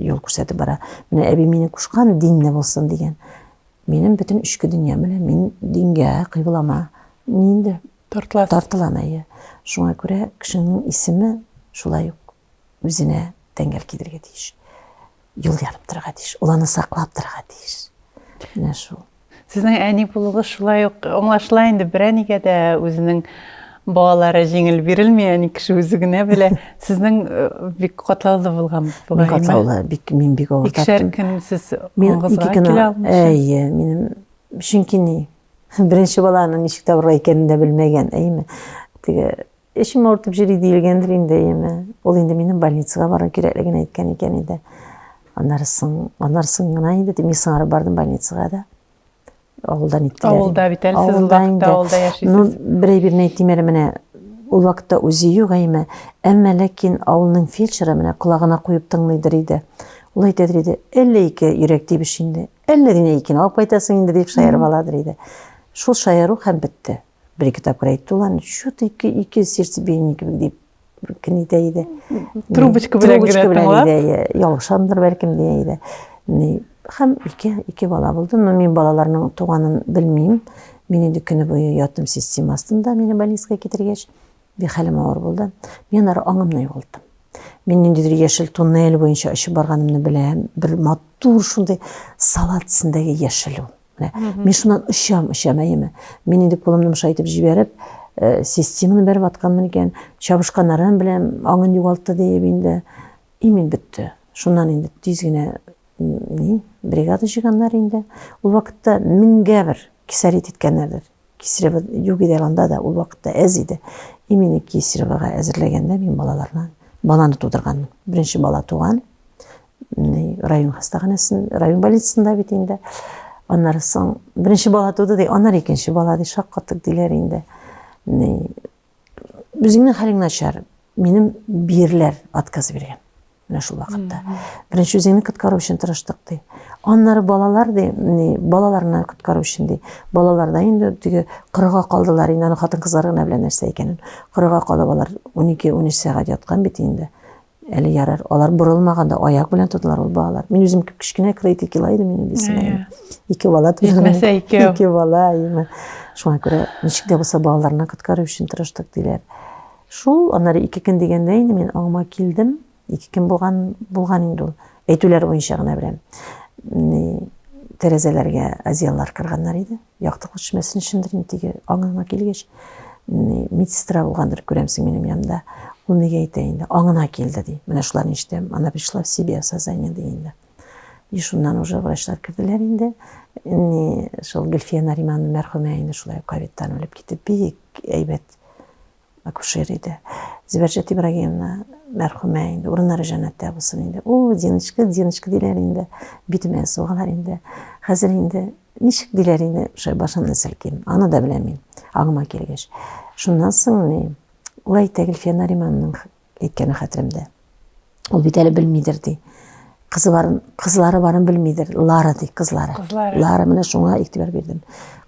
юл күрсәтеп бара. Менә әби мине кушкан динле булсын дигән. Минем бөтен эчке дөньям белән мин дингә, кыйблама нинди Тартыласыз. Тартылам, әйе. Шуңа күрә кешенең исеме шулай ук үзенә тәңгәл килергә тиеш. Юл ярып торырга тиеш. Ул аны саклап торырга тиеш. Менә шул. Сезнең әни булуыгыз шулай ук аңлашыла инде, бер әнигә дә үзенең балалары җиңел бирелми, әни кеше үзе генә белә. Сезнең э, бик катлаулы булган бугай. Бик катлаулы, бик мин бик авыр таптым. Икешәр көн сез аңгызга килә алмыйсыз. Әйе, минем чөнки ни Беренче баланы ничек табырга икәнен дә белмәгән, әйеме? Теге эчем авыртып йөри диелгәндер инде, әйеме? Ул инде минем больницага бару кирәклеген әйткән икән инде. Аннары соң, аннары соң гына инде мин соңарып бардым больницага да. Авылдан иттеләр. Авылда бит әле сез ул вакытта авылда яшисез. Ну, бер әйберне әйтим әле менә ул вакытта үзе юк әйеме. Әмма ләкин авылның фельдшеры менә колагына куеп тыңлыйдыр иде. Ул әйтәдер иде, әллә ике йөрәк тибеш инде, Әллә генә икене алып кайтасың инде, дип шаярып аладыр иде. Шул шаяру һәм бетте. Бер-ике тапкыр әйтте ул аны, чё ты ике, ике сердцебиение кебек дип кен итә иде. Трубочка белән генә тыңлап. Ялгышамдыр бәлкем дия иде. Һәм ике, ике бала булды. Но мин балаларның туганын белмим. Мин инде көне буе яттым система астында, мине больницага китергәч. Бик хәлем авыр булды. Мин аннары аңымны югалттым. Мин ниндидер яшел туннель буенча очып барганымны беләм. Бер матур шундый салат төсендәге яшел ул. Менә мин шуннан очам, очам, әйеме. Мин инде кулымны мышайтып җибәреп, э, системаны бәреп атканмын икән, чабышканнарын беләм, аңын югалтты диеп инде. И мин бетте. Шуннан инде тиз генә ни, бригада җыйганнар инде. Ул вакытта меңгә бер кисарит иткәннәрдер. Кисарево юк иде анда да, ул вакытта әз иде. И мине Кисаревога әзерләгәндә мин балаларны, баланы тудырганмын. Беренче бала туган. Район хастаханәсен, район больницасында бит инде. Аннары соң беренче бала туды ди, аннары икенче бала ди, шаккаттык диләр инде. Үзеңнең хәлең начар. Минем бирләр отказ биргән. Менә шул вакытта. Беренче үзеңне коткару өчен тырыштык, ди. Аннары балалар, ди, ни, балаларны коткару өчен, ди. Балалар да инде теге кырыга калдылар, инде аны хатын-кызлар гына белә нәрсә икәнен. Кырыга калып алар 12-13 сәгать яткан бит инде. Әле ярар, алар борылмаганда аяк белән тотылар ул балалар. Мин үзем кечкенә 42 кило идем, минем бисенә. Ике бала тудым. Җитмәсә икәү. Ике бала, әйеме. Шуңа күрә ничек тә булса балаларны коткару өчен тырыштык, диләр. Шул, аннары 2 көн дигәндә инде мин аңыма килдем. 2 көн булган, булган инде ул. Әйтүләр буенча гына беләм. Тәрәзәләргә одеяллар кырганнар иде. Яктылык төшмәсен өчендер инде теге аңыңа килгәч. Медсестра булгандыр, күрәмсең минем янымда. Ул нигә әйтә инде? Аңына килде ди. Менә шуларны ишетәм. Она пришла в себя, в сознание ди инде. И шуннан уже врачлар керделәр инде. Ни, шул Гөлфия Нариман мәрхүмә инде шулай ковидтан үлеп китеп, бик әйбәт акушер иде. Зибәрҗәт Ибрагимовна мәрхүмә инде, урыннары җәннәттә булсын инде. О, Диночка, Диночка диләр инде. Битемә сугалар инде. Хәзер инде ничек диләр инде, шулай башымны селким. Аны да беләм мин, аңыма килгәч. Шуннан соң ни, ул әйтә Гөлфия Наримановның әйткәне хәтеремдә. Ул бит әле белмидер ди. Кызы барын, кызлары барын белмидер. Лара ди, кызлары. Кызлары. Лара менә шуңа игътибар бирдем.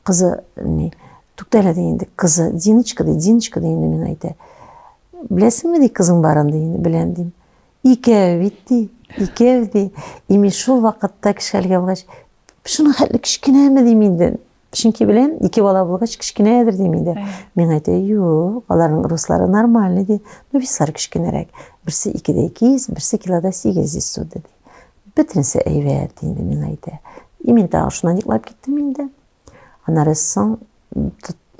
Кызы ни, туктале ди инде, кызы Диночка ди, Диночка ди инде миңа әйтә. Беләсеңме ди кызың барын ди инде, беләм дим. Икәү бит ди, икәү ди. И мин шул вакытта кеше хәлгә булгач, шуның хәтле кечкенәме дим инде. Чөнки беләм, ике бала булгач, кечкенәдер дим инде. Миңа әйтә, юк, аларның руслары нормальный ди. Ну, веслар кечкенәрәк. Берсе 2 дә 200, берсе килода 800 суды ди. Бөтенесе әйбәт ди инде миңа әйтә. И мин тагын шуннан йоклап киттем инде. Аннары соң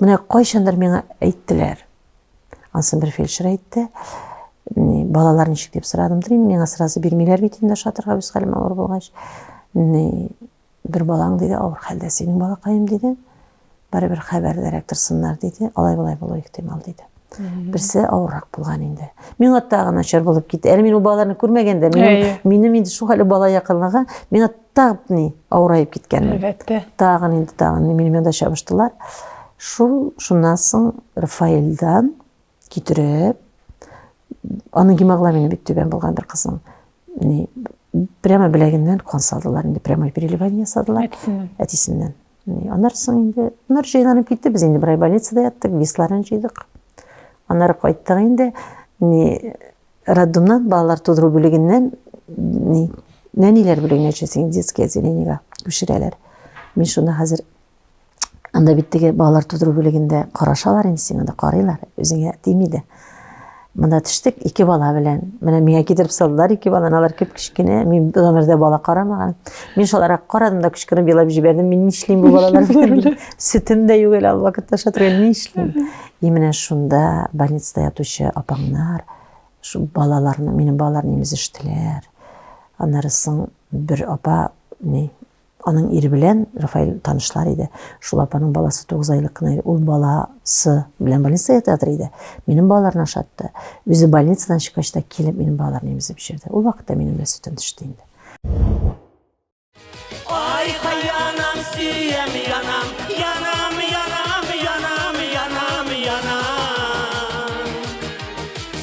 менә кайчандыр миңа әйттеләр. Ансын бер фельдшер әйтте. Балалар ничек дип сорадым. Миңа сразу бирмиләр бит инде ашатырга үз хәлем авыр булгач. Бер балаң, диде, авыр хәлдә синең балакаем, диде. Барыбер хәбәрдәрәк торсыннар, диде. Алай-болай булу ихтимал, диде. Берсе авыррак булган инде. Миңа тагы начар булып китте. Әле мин ул балаларны күрмәгәндә, минем, минем инде шул хәле бала якынлыгы, миңа тагы ни авыраеп киткәнмен. Әлбәттә. Тагын инде тагын минем янда чабыштылар. Шул шуннан соң Рафаэльдан китереп, аның гемоглобины бик түбән булган бер кызның. Ни, прямо беләгеннән кан салдылар инде, прямой переливание ясадылар. Әтисеннән. Әтисеннән. Ни, аннары соң инде, аннары җайланып китте, без инде бер ай больницада яттык, висларын җыйдык. Аннары кайттык инде, ни, роддомнан, балалар тудыру бүлегеннән, ни, нәниләр бүлегенә төшәсең, детский отделениегә күчерәләр. Мин шунда хәзер Анда бит теге балалар тудыру бүлегендә карашалар инде сиңа да карыйлар, үзеңә тими дә. Монда төштек ике бала белән. Менә миңа китереп салдылар ике баланы, алар кеп-кечкенә. Мин гомердә бала карамаган. Мин шуларга карадым да кычкырып елап җибәрдем. Мин нишлим бу балалар белән? Сөтем дә юк әле ул вакытта ашатырга нишлим? И менә шунда больницада ятучы апаңнар шул балаларны, минем балаларны имезештеләр. Аннары соң бер апа ни Аның ире белән Рафаэль танышлар иде. Шул апаның баласы 9 айлык кына иде. Ул баласы белән больницада ятадыр иде. Минем балаларны ашатты. Үзе больницадан чыккач та килеп минем балаларны имезеп җибәрде. Ул вакытта минем дә сөтем төште инде. Ай-һай янам, сөям, янам, янам, янам, янам, янам, янам.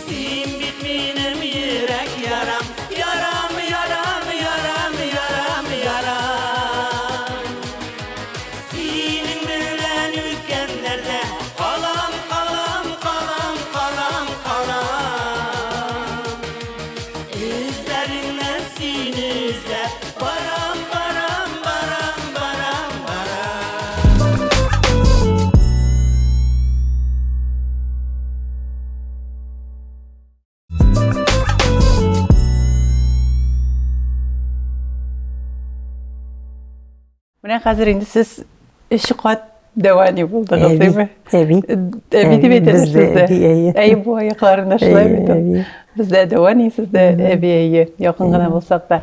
Син бит минем йөрәк ярам, ярам, ярам, ярам, ярам, ярам. Синең белән үткәннәрдә калам, калам, калам, калам, калам. Эзләреңнән сине эзләп барам, барам, барам, барам, барам. Менә хәзер инде сез өч кат дәвани булдыгыз, димме? Әби. Әби дип әйтәләр сездә. Әй, бу аякларында шулай бит. Бездә дәвани, сездә әби, әйе, якын гына булсак та.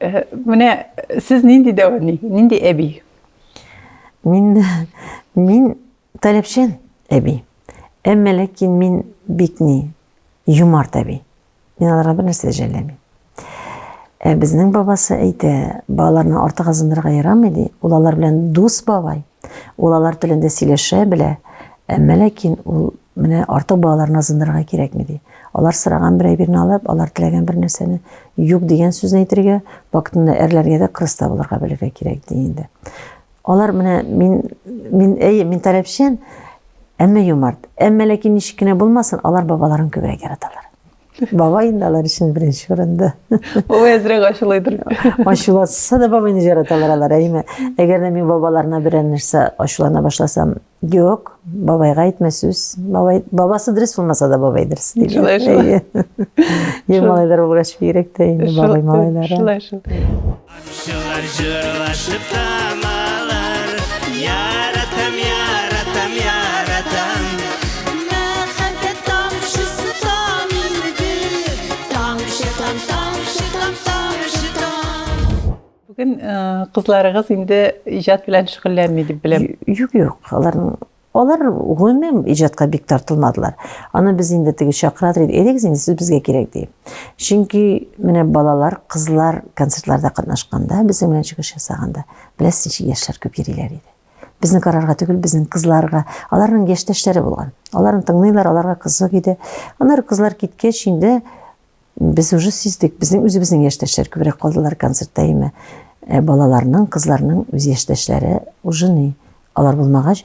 Э, менә сез нинди дәвани, нинди әби? Мин мин Таләпчән әби. Әмма ләкин мин бик ни, юмарт әби. Мин аларга бер нәрсә дә жәлләмим. Ә безнең бабасы әйтә, балаларны артык азындырырга ярамый ди. Ул алар белән дус бабай. Ул алар телендә сөйләшә белә. Әмма ләкин ул менә артык балаларны азындырырга кирәкми ди. Алар сораган бер әйберне алып, алар теләгән бер нәрсәне юк дигән сүзне әйтергә, вакытында әрләргә дә кырыс та булырга белергә кирәк ди инде. Алар менә мин, мин, әйе, мин таләпчән, әмма юмарт. Әмма ләкин ничек кенә булмасын, алар бабаларын күбрәк яраталар. Бабай инде алар өчен беренче урында. Бабай әзрәк ачулыйдыр. Ачуласа да бабайны яраталар алар, әйме. Әгәр дә мин бабаларына берәр нәрсә ачулана башласам, юк, бабайга әйтмә сүз. Бабай, бабасы дөрес булмаса да бабай дөрес диләр. Шулай шулай. Ел малайлар булгач бигрәк тә инде бабай малайлары. Шулай шул. Тамчылар җырлашып тамалар, Яратам, яратам, яратам. Мәхәббәт тамчысы там инде, Тамчы там, тамчы там, тамчы там. Бүген э, кызларыгыз инде иҗат белән шөгыльләнми дип беләм. Юк, юк, аларның Алар гомумән иҗатка бик тартылмадылар. Аны без инде теге чакырадыр идек, әйдәгез инде сез безгә кирәк дип. Чөнки менә балалар, кызлар концертларда катнашканда, безнең белән чыгыш ясаганда, беләсез ничек яшьләр күп йөриләр иде. Безне карарга түгел, безнең кызларга, аларның яшьтәшләре булган. Аларны тыңлыйлар, аларга кызык иде. Аннары кызлар киткәч инде Без уже сиздек, безнең үзебезнең яшьтәшләр күбрәк калдылар концертта име. Ә балаларның, кызларның үз яшьтәшләре уже ни. Алар булмагач,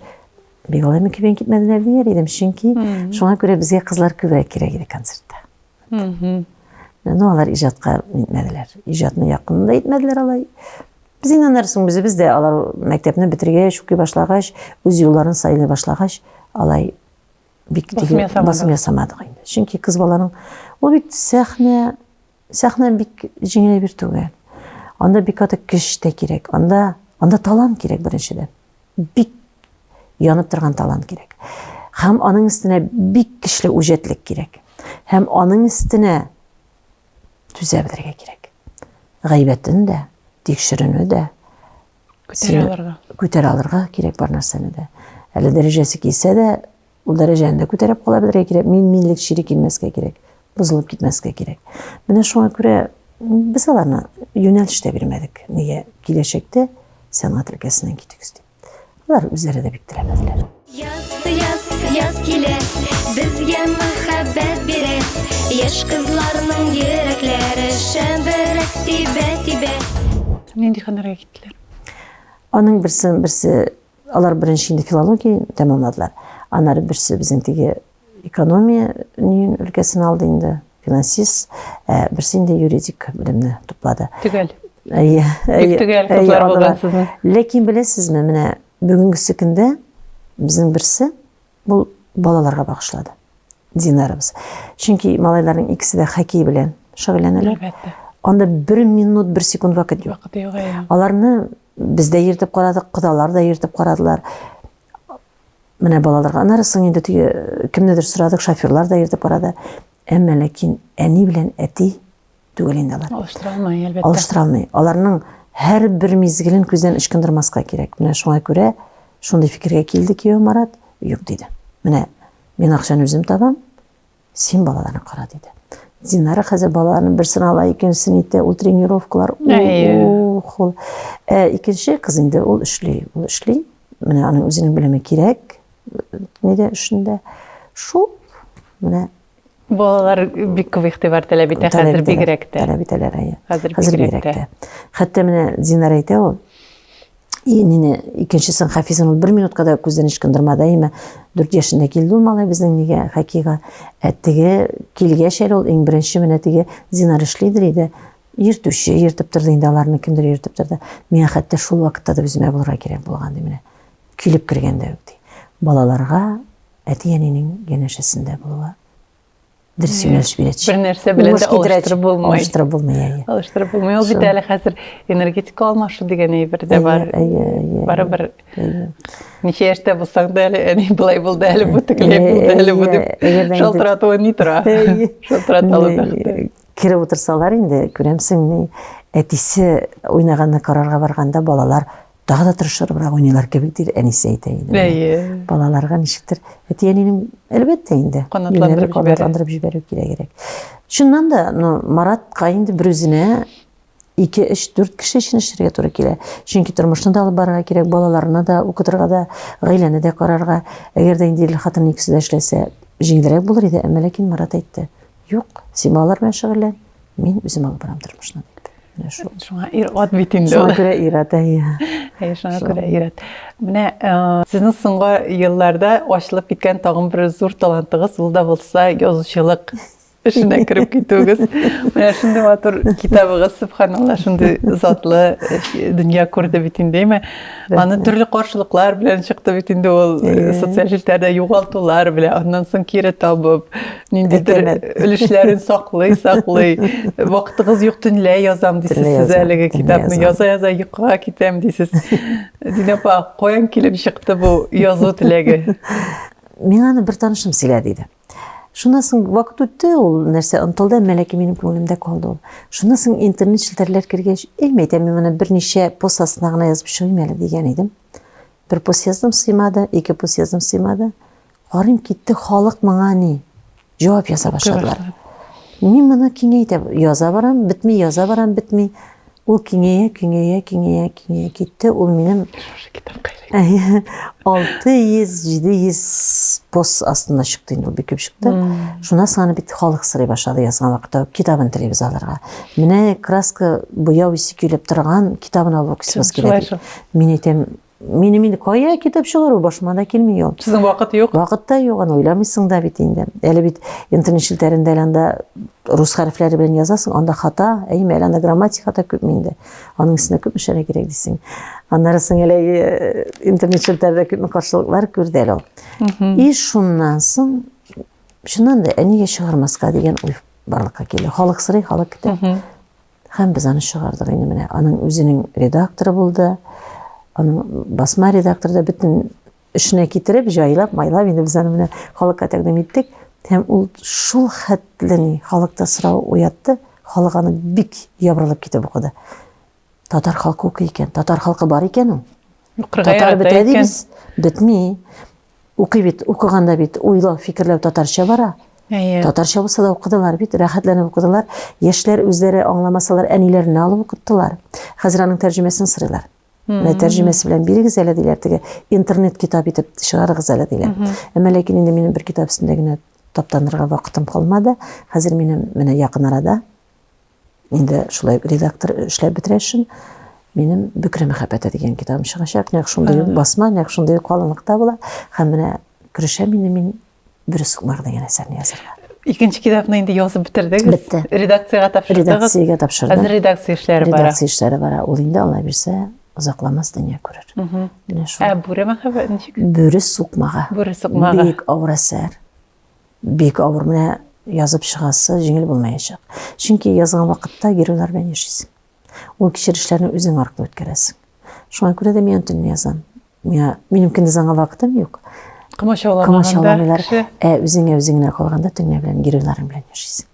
бик алай мөкибән китмәделәр дияр идем, чөнки шуңа күрә безгә кызлар күбрәк кирәк иде концертта. Ну, алар иҗатка нитмәделәр. Иҗатны якын да итмәделәр алай. Без инде аннары соң үзебез дә алар мәктәпне бетергәч, укый башлагач, үз юлларын сайлый башлагач, алай бик басым ясамадык. Басым ясамадык инде. Чөнки кыз баланың ул бит сәхнә, сәхнә бик җиңел әйбер түгел. Анда бик каты көч тә кирәк. Анда, анда талант кирәк беренчедән. Бик янып торган талант кирәк. Һәм аның өстенә бик көчле үҗәтлек кирәк. Һәм аның өстенә түзә белергә кирәк. Гайбәтен дә, тикшеренү дә, Күтәрә алырга. Күтәрә алырга кирәк бар нәрсәне дә. Әле дәрәҗәсе килсә дә, ул дәрәҗәне дә күтәреп кала белергә кирәк. Мин минлек чире килмәскә кирәк. Бозылып китмәскә кирәк. Менә шуңа күрә без аларны юнәлеш тә бирмәдек. Нигә киләчәктә сәнгать өлкәсеннән китегез дип. Алар үзләре дә бик теләмәделәр. Яз, яз, яз килә, безгә мәхәббәт бирә. Яшь кызларның йөрәкләре шәбрәк тибә-тибә. Нинди һөнәргә киттеләр? Аның берсе, берсе, алар беренче инде филология тәмамладылар. Аннары берсе безнең теге экономия өлкәсен алды инде, финансист, ә берсе инде юридик белемне туплады. Төгәл. Әйе. Бик төгәл кызлар булган сезнең. Ләкин беләсезме, менә бүгенгесе көндә безнең берсе бу балаларга багышлады. Динарыбыз. Чөнки малайларның икесе дә хоккей белән шөгыльләнәләр. Әлбәттә. Анда бер минут, бер секунд вакыт юк. Вакыт юк, әйе. Аларны без дә йөртеп карадык, кодалар да йөртеп карадылар. Менә балаларга. Аннары соң инде теге э, кемнедер сорадык, шоферлар да йөртеп карады. Әмма ләкин әни белән әти түгел инде алар. Алыштыра алмый, әлбәттә. Алыштыра алмый. Аларның һәр бер мизгелен күздән ычкындырмаска кирәк. Менә шуңа күрә шундый фикергә килде кияү Марат, юк диде. Менә мин акчаны үзем табам, Син балаларны кара, диде. Динара хәзер балаларның берсен ала, икенчесен итә, ул тренировкалар, ух, ул. Ә икенче кыз инде ул эшли, ул эшли. Менә аның үзенең белеме кирәк, нидә эшендә. Шул, менә Балалар бик күп игътибар таләп итә хәзер бигрәк тә. Таләп итәләр, әйе. Хәзер бигрәк тә. Хәтта менә Динара әйтә ул, И нине, икенчесен Хафизын ул бер минутка да күздән ычкындырмады, әйме. 4 яшендә килде ул малай безнең нигә, хоккейга. Ә теге килгәч әле ул иң беренче менә теге Динар эшлидер иде. Йөртүче йөртеп торды инде аларны, кемдер йөртеп торды. Миңа хәтта шул вакытта да үземә булырга кирәк булган ди менә. Килеп кергәндә үк ди. Балаларга әти-әнинең янәшәсендә булуы дөрес юнәлеш бирә. Бер нәрсә белән дә алыштырып булмый. Алыштырып булмый, әйе. Алыштырып булмый. Ул бит әле хәзер энергетика алмашу дигән әйбер дә бар. Әйе, әйе. Барыбер ничә яшьтә булсаң да әле әни болай булды, әле бу тегеләй булды, әле бу дип шалтыратуы ни тора. Шалтырата алу бәхете. Кереп утырсалар инде, күрәмсең, ни, әтисе уйнаганны карарга барганда балалар Тагы да тырышырбрак уйныйлар кебек дип әнисе әйтә иде. Әйе. Балаларга ничектер әти-әнинең әлбәттә инде канатландырып канатландырып җибәрү кирәгрәк. Чыннан да, ну, Маратка инде бер үзенә 2, 3, 4 кеше өчен эшләргә туры килә. Чөнки тормышны да алып барырга кирәк, балаларны да укытырга да, гаиләне дә карарга. Әгәр дә инде ирле хатын икесе дә эшләсә, җиңелрәк булыр иде. Әмма ләкин Марат әйтте, юк, син балалар белән шөгыльлән, мин үзем алып барам тормышны дип. Менә шул. Шуңа ир-ат бит инде Шуңа күрә ир-ат, әйе. Әйе, шуңа күрә ир-ат. Менә э, сезнең соңгы елларда ачылып киткән тагын бер зур талантыгыз, ул да булса язучылык. эшенә кереп китүегез. Менә шундый матур китабыгыз, сөбханалла, шундый затлы дөнья күрде бит инде, әйме? Аны төрле каршылыклар белән чыкты бит инде ул социаль челтәрдә югалтулар белән, аннан соң кире табып, ниндидер өлешләрен саклый-саклый. Вакытыгыз юк, төнлә язам дисез сез әлеге китапны. Яза-яза йокыга китәм дисез. Динә апа, каян килеп чыкты бу язу теләге? Миңа аны бер танышым сөйләде иде. Шуннан соң вакыт үтте, ул нәрсә онытылды, әмма ләкин минем күңелемдә калды ул. Шуннан соң интернет челтәрләр кергәч, әй, мәйтәм, мин моны берничә пост астына гына язып чыгыйм әле дигән идем. Бер пост яздым, сыймады, ике пост яздым, сыймады. Карыйм, китте, халык моңа ни? Җавап яза башладылар. Мин моны киңәйтә яза барам, бетми, яза барам, бетми. Ул киңәя, киңәя, киңәя, киңәя китте. Ул минем Шушы китапка эләкте. 600-700 пост астында чыкты инде, ул бик күп чыкты. Шуннан соң аны бит халык сорый башлады язган вакытта, китабын телибез алырга. Менә краска буяу исе килеп торган китабын алып укыйсыбыз килә. Мин әйтәм, Минем инде кая китап чыгару башыма да килми ул. Сезнең вакыт юк? Вакыт та юк, аны уйламыйсың да бит инде. Әле бит интернет челтәрендә әле анда рус хәрефләре белән язасың, анда хата, әйме, әле анда грамматик хата күпме инде. Аның өстенә күпме эшләргә кирәк дисең. Аннары соң әле э, интернет челтәрдә күпме каршылыклар күрде әле ул. И шуннан соң, чыннан да, ә нигә чыгармаска дигән уй барлыкка килде. Халык сорый, халык көтә. Һәм без аны чыгардык инде менә. Аның үзенең редакторы булды. Аның басма редакторы да бөтен эшенә китереп, җайлап, майлап инде без аны менә халыкка тәкъдим иттек. Һәм ул шул хәтле ни халыкта сорау уятты. Халык аны бик ябырылып китеп укыды. Татар халкы укый икән, татар халкы бар икән ул. Татар бетә дибез, бетми. Укый бит, укыганда бит уйлау, фикерләү татарча бара. Әйе. Татарча булса да укыдылар бит, рәхәтләнеп укыдылар. Яшьләр үзләре аңламасалар, әниләренә алып укыттылар. Хәзер аның тәрҗемәсен сорыйлар. Менә тәрҗемәсе белән бирегез әле диләр, теге интернет китап итеп чыгарыгыз әле диләр. Әмма ләкин инде минем бер китап өстендә генә таптанырга вакытым калмады. Хәзер минем менә якын арада Инде шулай редактор эшләп бетерә өчен минем Бөкре мәхәббәте дигән китабым чыгачак. Нәкъ шундый басма, нәкъ шундый калынлыкта була. Һәм менә керешәм инде мин Бөре сукмагы дигән әсәрне язарга. Икенче китапны инде язып бетердегез. Бетте. Редакциягә тапшырдыгыз. Редакциягә тапшырдым. Хәзер редакция эшләре бара. Редакция эшләре бара. Ул инде Алла бирсә, озакламас дөнья күрер. Менә шул. Ә Бүре мәхәббәте ничек? Бүре сукмагы. Бүре сукмагы. Бик авыр әсәр. Бик авыр менә язып чыгасы җиңел булмаячак. Чөнки язган вакытта геройлар белән яшисең. Ул кичерешләрне үзең аркылы үткәрәсең. Шуңа күрә дә мин төнне язам. Миңа минем көндез аңа вакытым юк. Комачауламаганда кеше. Ә үзеңә үзең генә калганда төнлә белән геройларың белән яшисең.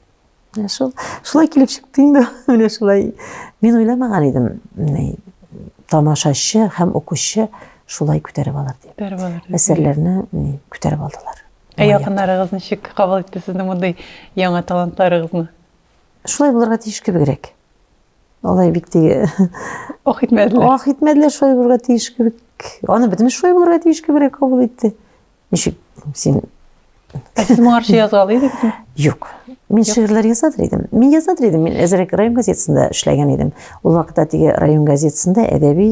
Менә шул, шулай килеп чыкты инде. Менә шулай. Мин уйламаган идем, менә тамашачы һәм укучы шулай күтәреп алыр дип. Күтәреп алыр дип. Әсәрләрне ни күтәреп алдылар. Ә якыннарыгыз ничек кабул итте сезнең мондый яңа талантларыгызны? Шулай булырга тиеш кебегрәк. Алай бик теге... Ох итмәделәр. Ох итмәделәр, шулай булырга тиеш кебек. Аны бөтен шулай булырга тиеш кебегрәк кабул итте. Ничек син Ә сез моңарчы яза ала идегезме? Юк. Мин шигырьләр язадыр идем. Мин язадыр идем. Мин әзрәк район газетасында эшләгән идем. Ул вакытта теге район газетасында әдәби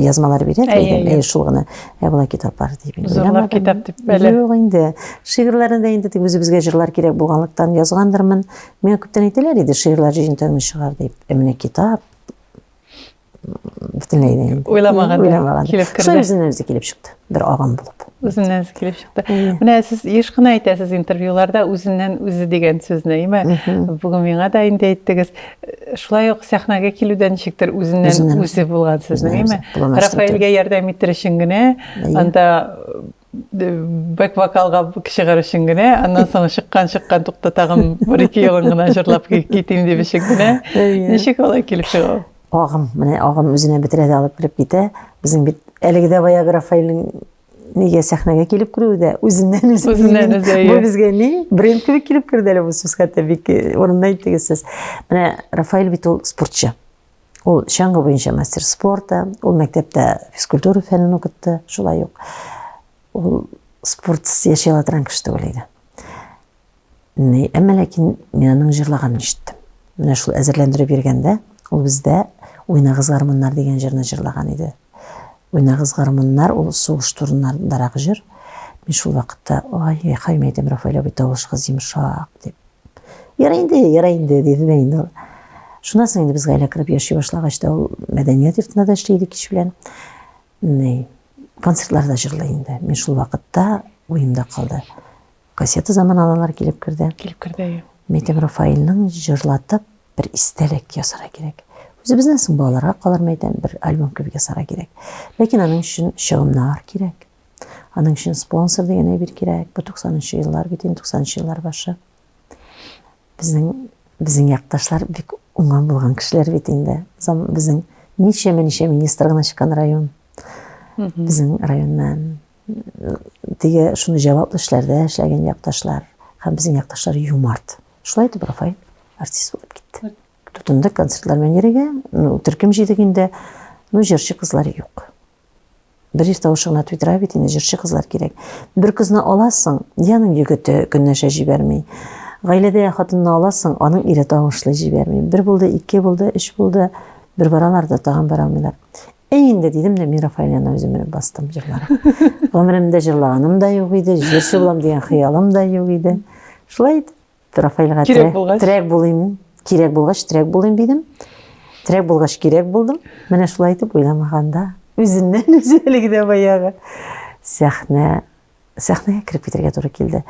язмалар бирә идем. Әйе, шул гына. Ә болай китаплар дип инде. Зурлап китап дип әле. Юк инде. Шигырьләрне дә инде тик үзебезгә җырлар кирәк булганлыктан язгандырмын. Миңа күптән әйтәләр иде, шигырьләр җыентыгыңны чыгар дип. Ә менә китап бөтенләй дә инде. Уйламаган. Уйламаган. Килеп керде. Шулай үзеннән үзе килеп чыкты. Бер агым булып. Үзеннән үзе килеп чыкты. Менә сез еш кына әйтәсез интервьюларда үзеннән үзе дигән сүзне, әйме? Бүген миңа да инде әйттегез. Шулай ук сәхнәгә килүдә ничектер үзеннән үзе булган сезнең, әйме? Рафаэльгә ярдәм итер өчен генә анда бэк-вокалга чыгар өчен генә, аннан соң чыккан чыккан тукта тагын бер-ике юлын гына җырлап китим дип өчен генә. Ничек алай килеп чыга? Агым, менә агым үзенә бетерә дә алып кереп китә. Безнең бит әлеге дә баягы Рафаэльнең нигә сәхнәгә килеп керүе дә үзеннән үзе. Үзеннән үзе. Бу безгә ни? Бренд кебек килеп керде әле бу сүз хәтта бик э, урынлы әйттегез сез. Менә Рафаэль бит ул спортчы. Ул чаңгы буенча мастер спорта, ул мәктәптә физкультура фәнен укытты, шулай ук. Ул спортсыз яши ала торган кеше түгел иде. Ни, әмма ләкин мин аның җырлаганын ишеттем. Менә шул әзерләндереп йөргәндә, ул бездә Уйнагыз гармуннар дигән җырны җырлаган иде. Уйнагыз гармуннар, ул сугыш турындарак җыр. Мин шул вакытта, ай, хай, мәйтәм, Рафаэль абый, тавышыгыз йомшак, дип. Ярай инде, ярай инде, диде дә инде ул. Шуннан соң инде без гаилә корып яши башлагач та ул мәдәният йортында да эшли иде кич белән. Ни, концертларда җырлый инде. Мин шул вакытта уемда калды. Кассета заманалар килеп керде. Килеп керде, әйе. Мин әйтәм, Рафаэльнең җырлатып бер истәлек ясарга кирәк. Үзебездән соң балаларга калыр мәйтәм, бер альбом кебек ясарга кирәк. Ләкин аның өчен чыгымнар кирәк. Аның өчен спонсор дигән әйбер кирәк. Бу 90 еллар бит инде, 90 еллар башы. Безнең безнең якташлар бик уңган булган кешеләр бит инде. Безнең ничәмә-ничә министр гына чыккан район. Безнең районнан теге шуны җаваплы эшләрдә эшләгән якташлар һәм безнең якташлар юмарт. Шулай итеп Рафаэль артист булып китте. Тотынды концертлар белән йөрергә, ну, төркем җыйдык инде. Ну, җырчы кызлар юк. Бер ир тавышы гына туйдыра бит инде, җырчы кызлар кирәк. Бер кызны аласың, я аның егете көнләшә җибәрми. Гаиләдә хатынны аласың, аның ире тавышлый җибәрми. Бер булды, ике булды, өч булды. Бер баралар да тагын бара алмыйлар. Әй инде дидем дә, мин Рафаэль янына үзем менеп бастым җырларга. Гомеремдә җырлаганым да юк иде, җырчы булам дигән хыялым да юк иде. Шулай итеп, Рафаэльгә Кирәк булгач. терәк булыйм, кирәк булгач терәк булыйм дидем. Терәк булгач кирәк булдым. Менә шулай итеп уйламаганда, үзеннән үзе әлеге дә баягы сәхнә сәхнәгә кереп китәргә туры килде.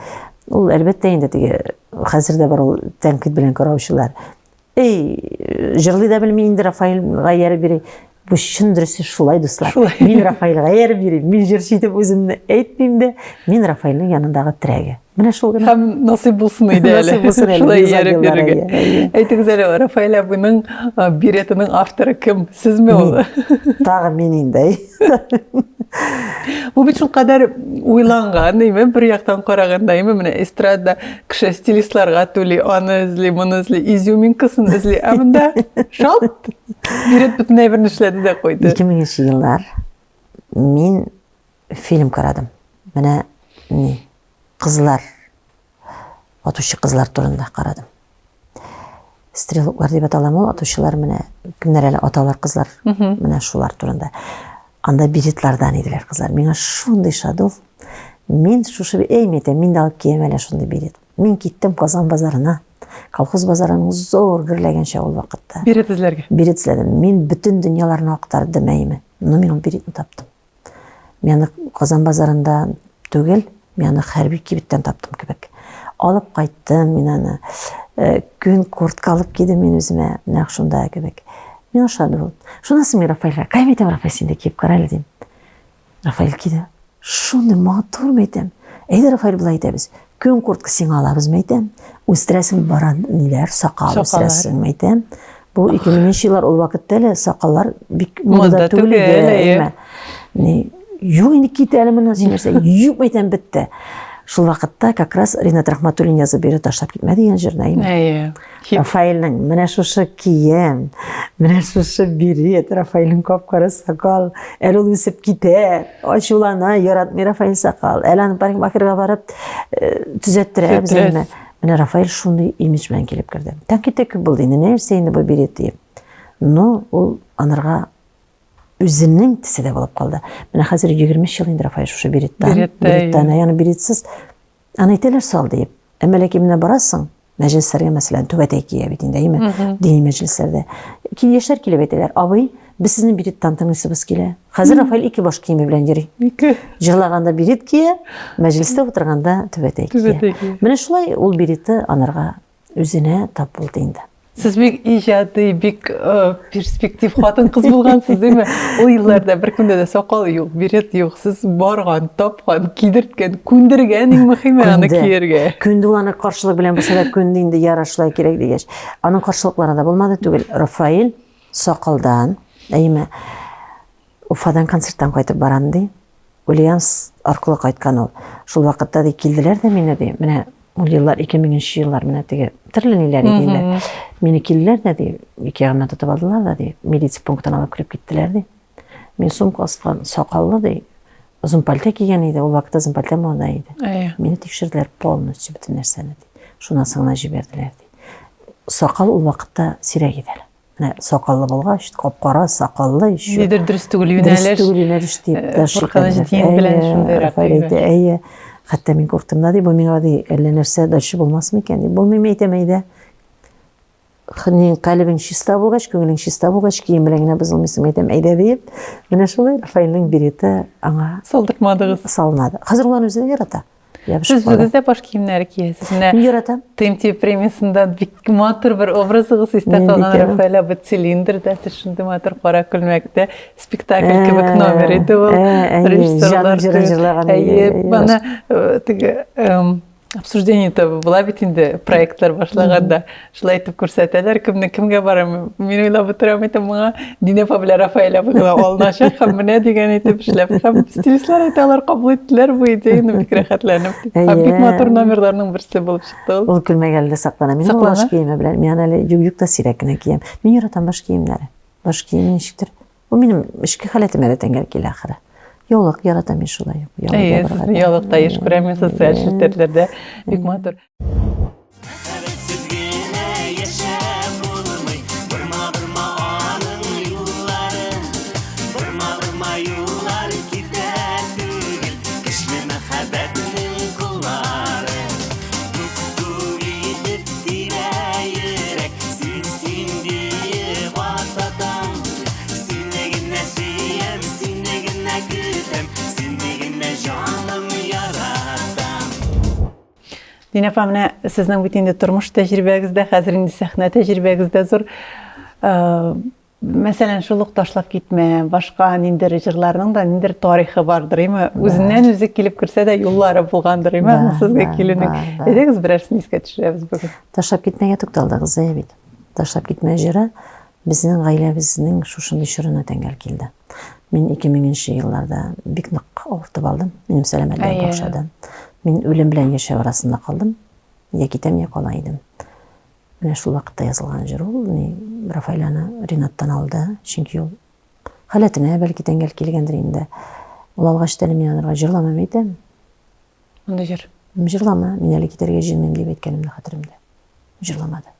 Ул әлбәттә инде теге хәзер дә бар ул тәнкыйть белән караучылар. Эй, җырлый да белми инде Рафаэльга ияреп йөри. Бу чын дөресе шулай, дуслар. Шулай. Мин Рафаэльга ияреп йөрим. Мин җырчы итеп үземне әйтмим дә. Мин Рафаэльнең янындагы терәге. Менә шул гына. Һәм насыйп булсын иде әле. Насыйп булсын әле. Шулай Бик озак ияреп еллар, йөрергә. әйе, әйе. Әйтегез әле, Рафаэль абыйның беретының авторы кем? Сезме ул? Тагы мин инде. Бу бит шулкадәр уйланган, әйме, бер яктан караганда, әйме, менә эстрада кеше стилистларга түли, аны эзли, моны эзли, изюминкасын эзли, ә монда шалт берет бөтен әйберне эшләде дә куйды. 2000 еллар мин фильм карадым. Менә ни, кызлар, атучы кызлар турында карадым. Стрелоклар дип аталамы ул атучылар, менә кемнәр әле аталар кызлар, менә шулар турында. Анда беретлардан иделәр кызлар. Миңа шундый ошады ул. Мин шушы, эй, мин әйтәм, мин дә алып киям әле шундый берет. Мин киттем Казан базарына. Колхоз базарының зур гөрләгән чагы ул вакытта. Берет эзләргә. Берет эзләдем. Мин бөтен дөньяларны актардым, әйме. Но мин ул беретны таптым. Мин аны Казан базарында түгел, мин аны хәрби кибеттән таптым кебек. Алып кайттым мин аны. Э, күн куртка алып кидем мин үземә, нәкъ шунда кебек. Миңа ошады ул. Шуннан соң мин Рафаэльгә, кая әйтәм, Рафаэль, син дә киеп кара әле, дим. Рафаэль киде. Шундый матур, әйтәм. Әйдә, Рафаэль, болай итәбез. Күн куртка сиңа алабыз, әйтәм. Үстерәсең баран ниләр, сакал үстерәсең, әйтәм. Бу 2000 еллар ул вакытта әле сакаллар бик модада түгел иде. Ни, юк инде кит әле моннан син нәрсә. Юк, әйтәм, бетте. Шул вакытта как раз Ринат Рахматуллин язып бирде Ташлап китмә дигән җырны, әйме? Әйе. Рафаэльнең менә шушы кием, менә шушы берет, Рафаэльнең кап-кара сакал, әле ул үсеп китә, ачулана, яратмый Рафаэль сакал. Әле аны парикмахерга барып э, төзәттерәбез әйме. Менә Рафаэль шундый имидж белән килеп керде. Тәнкыйть тә күп булды инде, нәрсә инде бу берет диеп. Но ул анарга үзенең төсе дә булып калды. Менә хәзер 23 ел инде Рафаэль шушы береттан. Береттан, яны беретсез. Аны әйтәләр сал диеп. Әмма ләкин менә барасың, мәҗлесләргә, мәсәлән, түбәтәй кия бит инде, әйеме? Дини мәҗлесләрдә. Яшьләр килеп әйтәләр, абый, без сезне береттан тыңлыйсыбыз килә. Хәзер Рафаэль ике баш киеме белән йөри. Ике. Җырлаганда берет кия, мәҗлестә утырганда түбәтәй кия. Менә шулай ул береты анарга үзенә тап булды инде. Сез бик иҗади, бик э, перспектив хатын-кыз булгансыз, димме? Ул елларда беркемдә дә сакал юк, берет юк. Сез барган, тапкан, кидерткән, күндергән иң мөһиме аны кияргә. Күнде ул аны каршылык белән булса да күнде инде, ярар шулай кирәк дигәч. Аның каршылыклары да булмады түгел. Рафаэль сакалдан, әйме, Уфадан концерттан кайтып барам ди. Ульяновск аркылы кайткан ул. Шул вакытта ди килделәр дә мине ди. Менә ул еллар 2000 еллар менә теге төрле ниләр иде инде. Мине килделәр дә ди, ике ягымнан тотып алдылар да ди, милиция пунктына алып кереп киттеләр ди. Мин сумка аскан, сакаллы ди, озын пальто кигән иде, ул вакытта озын пальто мода иде. Мине тикшерделәр полностью бөтен нәрсәне ди. Шуннан соң гына җибәрделәр ди. Сакал ул вакытта сирәк иде әле. Менә сакаллы булгач, кап-кара сакаллы еще. Нидер дөрес түгел юнәлеш. Дөрес түгел юнәлеш дип э, тә Куркыныч дин белән шундыйрак. Әйе, әйе. Хәтта мин курктым да ди, бу миңа ди, әллә нәрсә дальше булмас микән ди. Булмый әйтәм, әйдә. Хнин калебең чиста булгач, күңелең чиста булгач, кием белән генә бозылмыйсың, әйтәм, әйдә диеп. Менә шулай Рафаэльнең береты аңа салдырмадыгыз. Салмады. Хәзер ул аны үзе дә ярата. Сез үзегез дә баш киемнәре киясез. Менә Мин яратам. ТМТ премиясендә бик матур бер образыгыз истә калган Рафаэль абый цилиндрда, сез шундый матур кара күлмәктә спектакль кебек номер иде ул. Режиссерлар җырын җырлаган. Әйе, аны теге обсуждение табы була бит инде проектлар башлаганда. Шулай итеп күрсәтәләр, кемне кемгә барам. Мин уйлап утырам, әйтәм, моңа Динә апа белән Рафаэль абый гына алыначак һәм менә дигән итеп эшләп. Һәм стилистлар әйтә, алар кабул иттеләр бу идеяне бик рәхәтләнеп. Һәм бик матур номерларның берсе булып чыкты ул. Ул күлмәк әле дә саклана. Минем ул баш киеме белән. Мин аны әле юк-юк та сирәк кенә киям. Мин яратам баш киемнәре. Баш киеме ничектер. Ул минем эчке халәтемә дә тәңгәл килә ахыры. Яулык яратам мин шулай ук. Яулык Әйе, сезне яулыкта еш күрәм мин социаль челтәрләрдә. Бик матур. Мәхәббәтсез генә яшәп булмый, Борма-борма аның юллары. Борма-борма юллар китә түгел, Көчле мәхәббәтнең куллары. Тук-тук итеп тибә йөрәк, Син, син диеп ататам. Сине генә сөям, сине генә көтәм, Сине генә җаным яратам. Динә апа, менә сезнең бит инде тормыш тәҗрибәгез дә, хәзер инде сәхнә тәҗрибәгез дә зур. Э, мәсәлән, шул ук ташлап китмә, башка ниндидер җырларның да ниндидер тарихы бардыр, име? Үзеннән үзе килеп керсә дә юллары булгандыр, име? Сезгә килүнең. Әйдәгез берәрсен искә төшерәбез бүген. Ташлап китмәгә тукталдыгыз, әйе бит. Ташлап китмә җыры безнең гаиләбезнең шушындый чорына тәңгәл килде. Мин 2000 нче елларда бик нык авыртып алдым. Минем сәламәтлегем какшады. Мин үлем белән яшәү арасында калдым. Я китәм, я кала идем. Менә шул вакытта язылган җыр ул. Ни, Рафаэль аны Ринаттан алды, чөнки ул халәтенә бәлки тәңгәл килгәндер инде. Ул алгач та әле мин анарга җырламам әйтәм. Мондый җыр. Җырлама, мин әле китәргә җыенмыйм дип әйткәнемне хәтеремдә. Җырламады.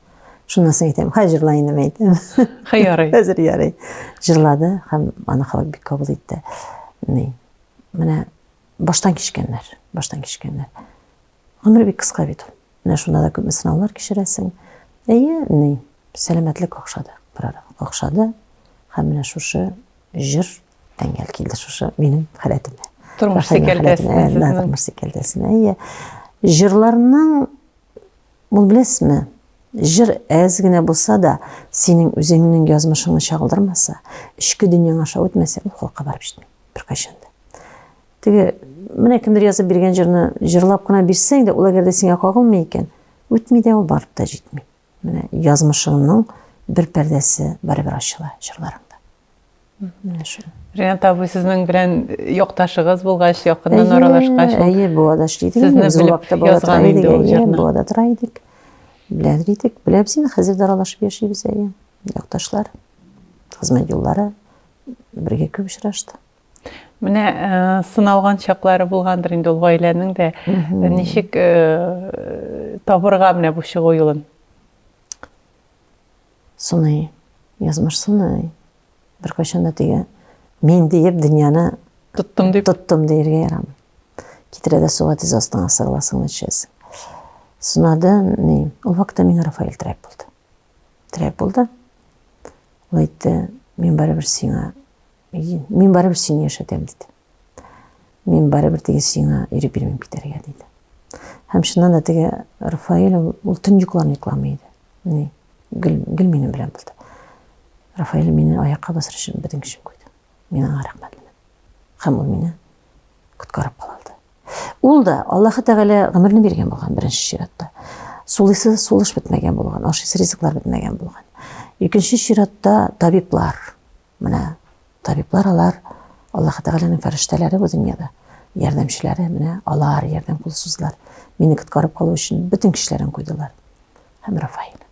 Шуннан соң әйтәм, хәзер җырла инде, мин әйтәм. Хәй ярый. Хәзер ярый. Җырлады һәм аны халык бик кабул итте. Ни, менә баштан кичкәннәр, баштан кичкәннәр. Гомер бик кыска бит ул. Менә шунда да күпме сынаулар кичерәсең. Әйе, ни, сәламәтлек какшады, бер ара какшады. Һәм менә шушы җыр тәңгәл килде шушы минем халәтемә. Тормыш сикәлтәсенә сезнең. Тормыш сикәлтәсенә, әйе. Җырларның, ул беләсезме, җыр әз генә булса да, синең үзеңнең язмышыңны чагылдырмаса, эчке дөньяң аша үтмәсә, ул халыкка барып җитми беркайчан да. Теге, менә кемдер язып биргән җырны җырлап кына бирсәң дә, ул әгәр дә сиңа кагылмый икән, үтми дә ул, барып та җитми. Менә язмышыңның бер пәрдәсе барыбер ачыла җырларыңда. Менә шул. Ренат абый сезнең белән якташыгыз булгач, якыннан аралашкач, әйе, Буада эшли идек. Сезне белеп язган инде ул җырны. Буада тора идек. Беләдер идек. Беләбез инде, хәзер дә аралашып яшибез, әйе. Якташлар, хезмәт юллары бергә күп очрашты. Менә э, сыналган чаклары булгандыр инде ул гаиләнең дә. Ничек э, табырга менә бу чыгу юлын? Сыный, язмыш сыный. Беркайчан да теге мин диеп дөньяны тоттым дип тоттым диергә ярамый. Китерә дә суга тиз астыңа сыгыласың да төшәсең. Сынады, ни, ул вакытта миңа Рафаэль терәк булды. Терәк булды. Ул әйтте, мин барыбер сиңа, мин барыбер сине яшәтәм, диде. Мин барыбер теге сиңа ирек бирмим китәргә, диде. Һәм чыннан да теге Рафаэль ул, ул төн йокларны йокламый иде. Ни, гел, гел минем белән булды. Рафаэль мине аякка басыр өчен бөтен көчен куйды. Мин аңа рәхмәтлемен. Һәм ул мине коткарып кала алды. Ул да Аллаһы Тәгалә гомерне биргән булган беренче чиратта. Сулыйсы сулыш бетмәгән булган, ашыйсы ризыклар бетмәгән булган. Икенче чиратта табиблар. Менә табиблар алар Аллаһы Тәгаләнең фәрештәләре бу дөньяда. Ярдәмчеләре, менә алар ярдәм кулы суздылар. Мине коткарып калу өчен бөтен көчләрен куйдылар. Һәм Рафаэль.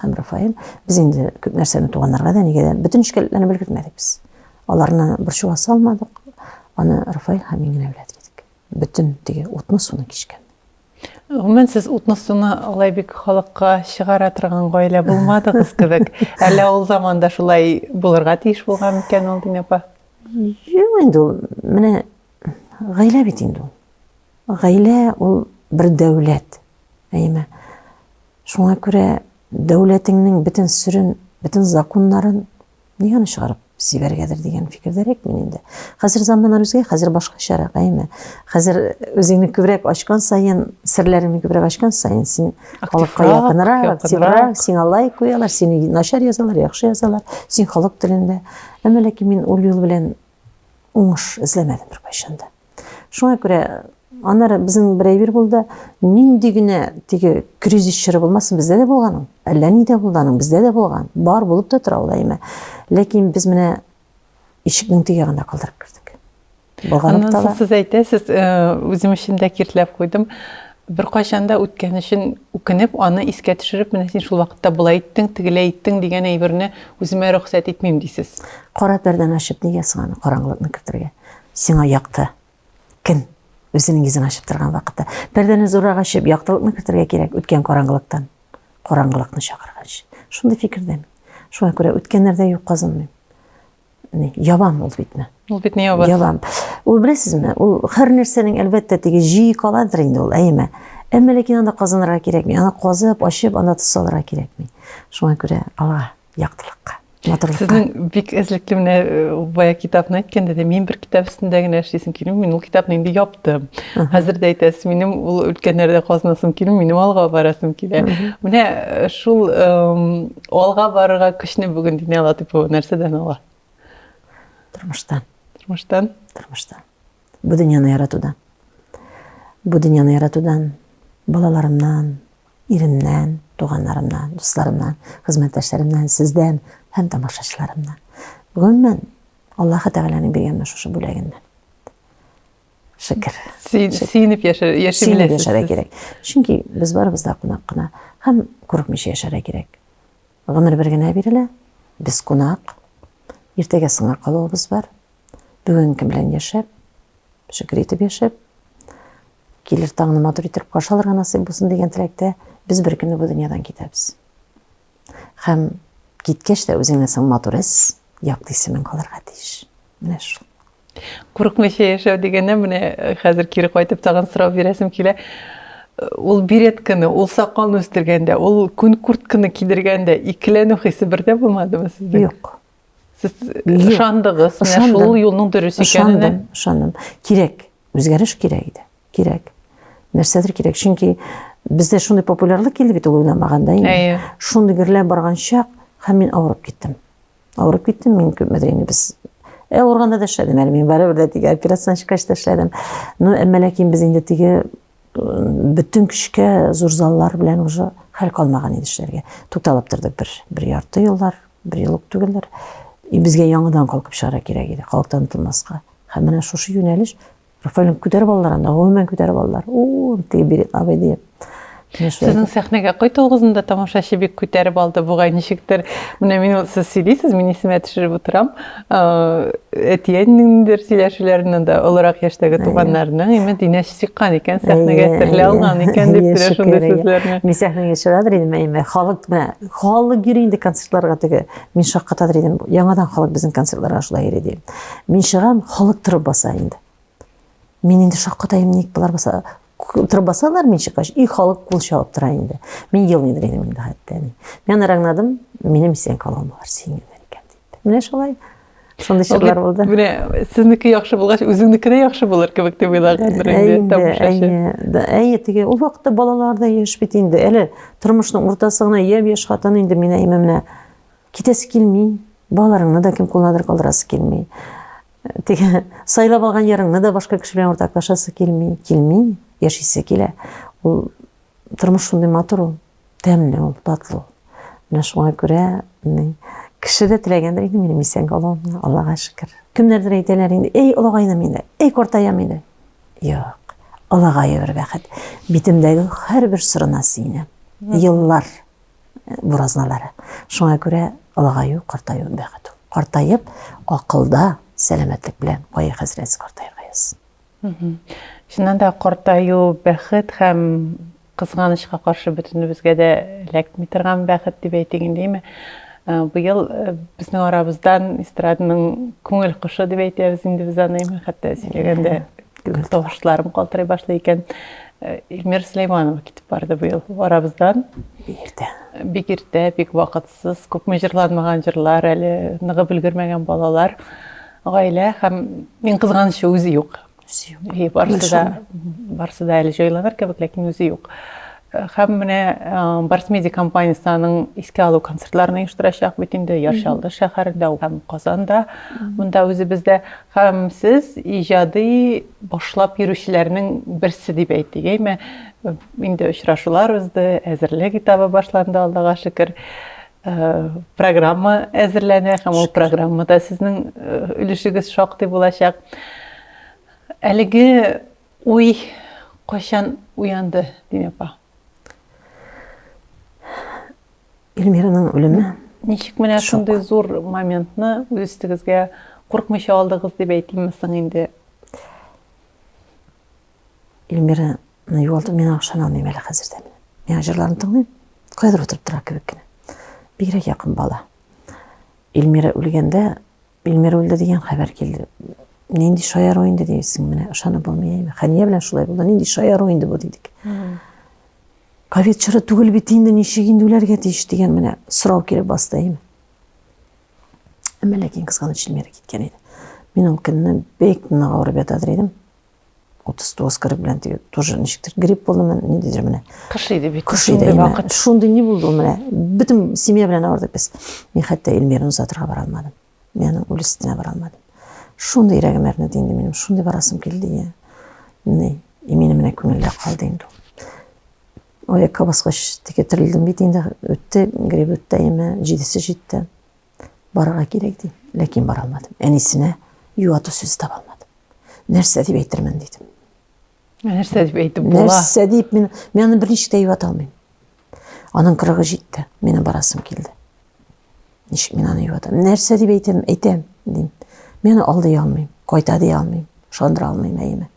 Һәм Рафаэль, без инде күп нәрсәне туганнарга да нигә дә бөтен нечкәлекләрне белгертмәдек без. Аларны борчуга салмадык. Аны Рафаэль һәм мин генә белә идек. Бөтен теге утны суны кичкән. Гомумән, сез утны суны алай бик халыкка чыгара торган гаилә булмадыгыз кебек. Әллә ул заманда шулай булырга тиеш булган микән ул, Динә апа? Юк инде ул, менә гаилә бит инде ул. Гаилә ул бер дәүләт. Әйеме? Шуңа күрә Дәүләтеңнең бөтен серен, бөтен законнарын нигә аны чыгарып сибәргәдер дигән фикердәрәк мин инде. Хәзер заманнар үзгә, хәзер башкачарак, әйме? Хәзер үзеңне күбрәк ачкан саен, серләреңне күбрәк ачкан саен, син халыкка якынрак, активрак, сиңа лайк куялар, сине начар язалар, яхшы язалар, син халык телендә. Әмма ләкин мин ул юл белән уңыш эзләмәдем беркайчан да. Шуңа күрә аннары безнең бер әйбер булды, нинди генә теге кризис чоры булмасын, бездә дә булган ул. Әллә ни дә булды аның, бездә дә булган. Бар булып та тора ул әйме. Ләкин без менә ишекнең теге ягында калдырып кердек. Болганып та. Сез әйтәсез, э, үзем өчен дә киртләп куйдым. Беркайчан да үткән өчен үкенеп, аны искә төшереп, менә син шул вакытта болай иттең, тегеләй иттең дигән әйберне үземә рөхсәт итмим дисез. Кара пәрдәне ачып нигә соң аны караңгылыкны кертергә? Сиңа якты көн үзенең йөзен ачып торган вакытта. Пәрдәне зуррак ачып, яктылыкны кертергә кирәк үткән караңгылыктан. Караңгылыкны чакыргач. Шундый фикердә мин. Шуңа күрә үткәннәрдә юк казынмыйм. Ни, ябам ул битне. Ул битне ябасыз. Ябам. Ул беләсезме, ул һәр нәрсәнең әлбәттә теге җөе каладыр инде ул, әйеме? Әмма ләкин анда казынырга кирәкми. Аны казып, ачып, анда тоз салырга кирәкми. Шуңа күрә алга, яктылыкка, матурлыкка. Сезнең бик эзлекле менә э, бая китапны әйткәндә дә мин бер китап өстендә генә эшлисем килми, мин ул китапны инде яптым. Хәзер дә әйтәсез, минем ул өлкәннәрдә казынасым килми, минем алга барасым килә. Менә э, шул алга барырга көчне бүген Динә Латыпова нәрсәдән ала? Тормыштан. Тормыштан? Тормыштан. Бу дөньяны яратудан. Бу дөньяны яратудан, балаларымнан, иремнән, туганнарымнан, дусларымнан, хезмәттәшләремнән, сездән һәм тамашачыларымнан. Гомумән, Аллаһы Тәгаләнең биргән менә шушы бүләгеннән. Шөкер. Сөенеп яшәр, яши беләсез. Яшәргә кирәк. Чөнки без барыбыз да кунак кына һәм курыкмыйча яшәргә кирәк. Гомер бер генә бирелә. Без кунак. Иртәгә сыңар калуыбыз бар. Бүген кем белән яшәп, шөкер итеп яшәп, килер таңны матур итеп каршы алырга насыйп булсын дигән теләктә без бер көнне бу дөньядан китәбез. Һәм киткәч тә үзеңнән соң матур эз, якты исемең калырга тиеш. Менә шул. Курыкмыйча яшәү дигәннән менә э, хәзер кире кайтып тагын сорау бирәсем килә. Э, ул беретканы, ул сакалны үстергәндә, ул күн куртканы кидергәндә икеләнү хисе бер дә булмадымы сезнең? Юк. Сез ышандыгыз, менә шул юлның дөрес икәненә. Ышандым, ышандым. Кирәк, үзгәреш кирәк иде. Кирәк. Нәрсәдер кирәк. Чөнки бездә шундый популярлык килде бит ул уйламаганда инде. Әйе. Шундый гөрләп барган чак һәм мин авырып киттем. Авырып киттем, мин күпмедер инде без Ә авырганда да эшләдем әле мин барыбер дә теге операциядан чыккач та эшләдем. Ну, әмма ләкин без инде теге бөтен көчкә зур заллар белән уже хәл калмаган иде эшләргә. Тукталып тордык бер, бер ярты еллар, бер ел ук түгелдер. И безгә яңадан калкып чыгарга кирәк иде, халыктан онытылмаска. Һәм менә шушы юнәлеш Рафаэльне күтәреп алдылар анда, гомумән күтәреп алдылар. У, теге Берет абый диеп. Сезнең сәхнәгә кайтуыгызны да тамашачы бик күтәреп алды бугай ничектер. Менә мин сез сөйлисез, мин исемә төшереп утырам. Әти-әнинеңдер сөйләшүләреннән дә олырак яшьтәге туганнарының, имә Динә чыккан икән, сәхнәгә терелә алган икән дип тора шундый сүзләрне. Мин сәхнәгә чыгадыр идем, әйме, халык менә халык йөри инде концертларга теге. Мин шаккатадыр идем. Яңадан халык безнең концертларга шулай йөри дип. Мин чыгам, халык торып баса инде. Мин инде шаккатаем, ник болар баса? Торып басалар мин чыккач, и халык кул чабып тора инде. Мин елмыйдыр идем инде хәтта. Мин аннары аңладым, минем исән калуым алар сөенгәннәр икән дип. Менә шулай. Шундый чорлар булды. Менә сезнеке яхшы булгач, үзеңнеке дә яхшы булыр кебек дип уйлагандыр инде тамашачы. Әйе, теге ул вакытта балалар да яшь бит инде. Әле тормышның уртасы гына япь-яшь хатын инде мин әйме менә китәсе килми. Балаларыңны да кем кулынадыр калдырасы килми. Теге сайлап алган ярыңны да башка кеше белән уртаклашасы килми. Килми, яшисе килә. Ул тормыш шундый матур ул, тәмле ул, татлы ул. Менә шуңа күрә кеше дә теләгәндер инде минем исән калуымны, Аллага шөкер. Кемнәрдер әйтәләр инде, эй, олыгайдым инде, эй, картаям инде. Юк, олыгаю бер бәхет. Битемдәге һәрбер сырына сөенәм. Еллар буразналары. Шуңа күрә олыгаю, картаю бәхет ул. Картаеп, акылда, сәламәтлек белән кая хәзрәтсез картаерга язсын. Чыннан да картаю бәхет һәм кызганычка каршы бөтенебезгә дә эләкми торган бәхет дип әйтик инде, әйме? Э, быел э, безнең арабыздан эстраданың күңел кошы дип әйтәбез инде без аны, әйме? Хәтта сөйләгәндә тавышларым калтырый башлый икән. Эльмира Сөләйманова китеп барды быел арабыздан. Бик иртә. Бик иртә, бик вакытсыз, күпме җырланмаган җырлар, әле ныгып өлгермәгән балалар, гаилә һәм иң кызганычы үзе юк. Үзе юк. Барысы да, барысы да әле җайланыр кебек, ләкин үзе юк. Һәм менә Барс Медиа компаниясе аның искә алу концертларын оештырачак бит инде Яр Чаллы шәһәрендә һәм Казанда. Монда үзебездә һәм сез иҗади башлап йөрүчеләрнең берсе дип әйтик, әйме? Инде очрашулар узды, әзерлек этабы башланды, Аллага шөкер. Программа әзерләнә һәм ул программада сезнең өлешегез шактый булачак. Әлеге Уй кайчан уянды, Динә апа? Эльмираның үлеме. Ничек менә шундый зур моментны үз өстегезгә куркмыйча алдыгыз дип әйтимме соң инде? Эльмираны югалтып мин ышана алмыйм әле хәзер дә. Мин җырларын тыңлыйм. Кайдыр утырып тора кебек кенә. Бигрәк якын бала. Эльмира үлгәндә Эльмира үлде дигән хәбәр килде. Нинди шаяру инде дисең, менә ышанып булмый әйме. Хәния белән шулай булды. Нинди шаяру инде бу дидек. Ковид чоры түгел бит инде, ничек инде үләргә тиеш дигән менә сорау килеп басты әйме. Әмма ләкин кызганыч Эльмира киткән иде. Мин ул көнне бик нык авырып ятадыр идем. 39 40 белән теге тоже ничектер грипп булдымы, ниндидер менә. Кыш иде бит. Кыш иде. Вакыт. Шундый ни булды ул менә. Бөтен семья белән авырдык без. Мин хәтта Эльмираны озатырга бара алмадым. Мин аның үле өстенә бара алмадым. Шундый йөрәгем әрнеде инде минем, шундый барасым килде я. Ни, и минем менә күңелдә калды инде ул. Аякка баскач, теге терелдем бит инде, үтте, грипп үтте, әйме, җидесе җитте. Барырга кирәк ди, ләкин бара алмадым. Әнисенә юату сүзе таба алмадым. Нәрсә дип әйтермен дидем. Нәрсә дип әйтеп була? Нәрсә дип мин мин аны берничек тә юата алмыйм. Аның кырыгы җитте. Минем барасым килде. Ничек мин аны юатам? Нәрсә дип әйтәм, әйтәм дим. Мин аны алдый алмыйм, кайта дия алмыйм, ышандыра алмыйм әйеме.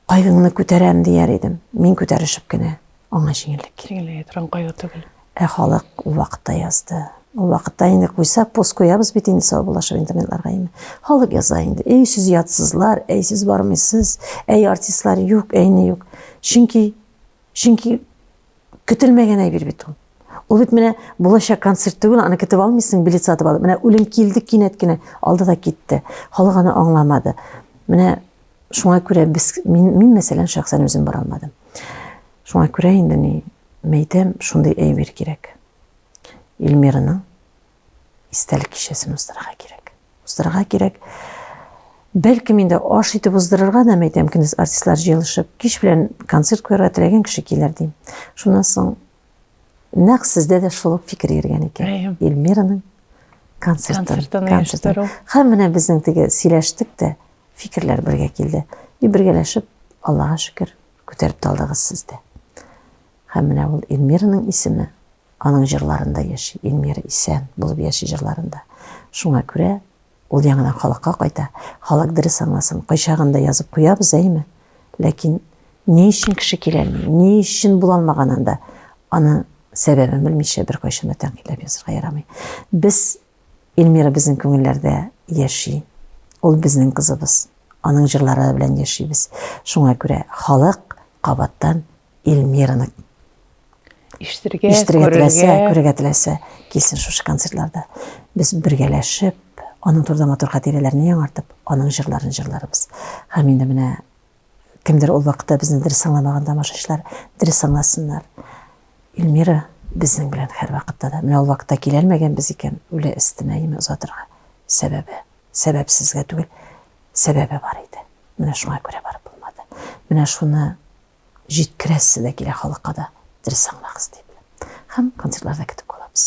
Кайгыңны күтәрәм дияр идем. Мин күтәрешеп кенә аңа җиңеллек кирәк. Җиңеләя торган кайгы түгел. Ә халык ул вакытта язды. Ул вакытта инде куйсак, пост куябыз бит инде саубуллашып интернетларга инде. Халык яза инде. Эй, сез ятсызлар, әй, сез бармыйсыз, әй, артистлар юк, әй, не юк. Чөнки, чөнки көтелмәгән әйбер бит ул. Ул бит менә булачак концерт түгел, аны көтеп алмыйсың, билет сатып алып. Менә үлем килде кинәт кенә, алды да китте. Халык аны аңламады. Менә Шуңа күрә без, мин, мин мәсәлән, шәхсән үзем бара алмадым. Шуңа күрә инде ни, мәйтәм, шундый әйбер кирәк. Эльмираның истәлек кичәсен уздырырга кирәк. Уздырырга кирәк. Бәлкем инде аш итеп уздырырга да мәйтәм, көндез артистлар җыелышып, кич белән концерт куярга теләгән кеше килер дим. Шуннан соң нәкъ сездә дә шул ук фикер йөргән икән. Эльмираның концертын, концертын. Һәм менә безнең теге сөйләштек тә, Фикерләр бергә килде. И бергәләшеп, Аллага шөкер, күтәреп тә алдыгыз сез дә. Һәм менә ул Эльмираның исеме аның җырларында яши. Эльмира исән булып яши җырларында. Шуңа күрә ул яңадан халыкка кайта. Халык дөрес аңласын. Кайчагында язып куябыз, әйеме? Ләкин ни өчен кеше киләлми, ни өчен була алмаган анда, аны сәбәбен белмичә беркайчан да тәнкыйтьләп язырга ярамый. Без Эльмира безнең күңелләрдә яши. Ул безнең кызыбыз. Аның җырлары белән яшибез. Шуңа күрә халык кабаттан Эльмираны ишетергә, ишетергә теләсә, күрергә теләсә, килсен шушы концертларда. Без бергәләшеп, аның турында матур хатирәләрне яңартып, аның җырларын җырларбыз. Һәм инде менә кемдер ул вакытта безне дөрес аңламаган тамашачылар дөрес аңласыннар. Эльмира безнең белән һәрвакытта да. Менә ул вакытта киләлмәгәнбез икән, үле өстенә име озатырга. Сәбәбе, сәбәпсезгә түгел, сәбәбе бар иде. Менә шуңа күрә барып булмады. Менә шуны җиткерәсе дә килә халыкка да, дөрес аңлагыз дип. Һәм концертларда көтеп калабыз.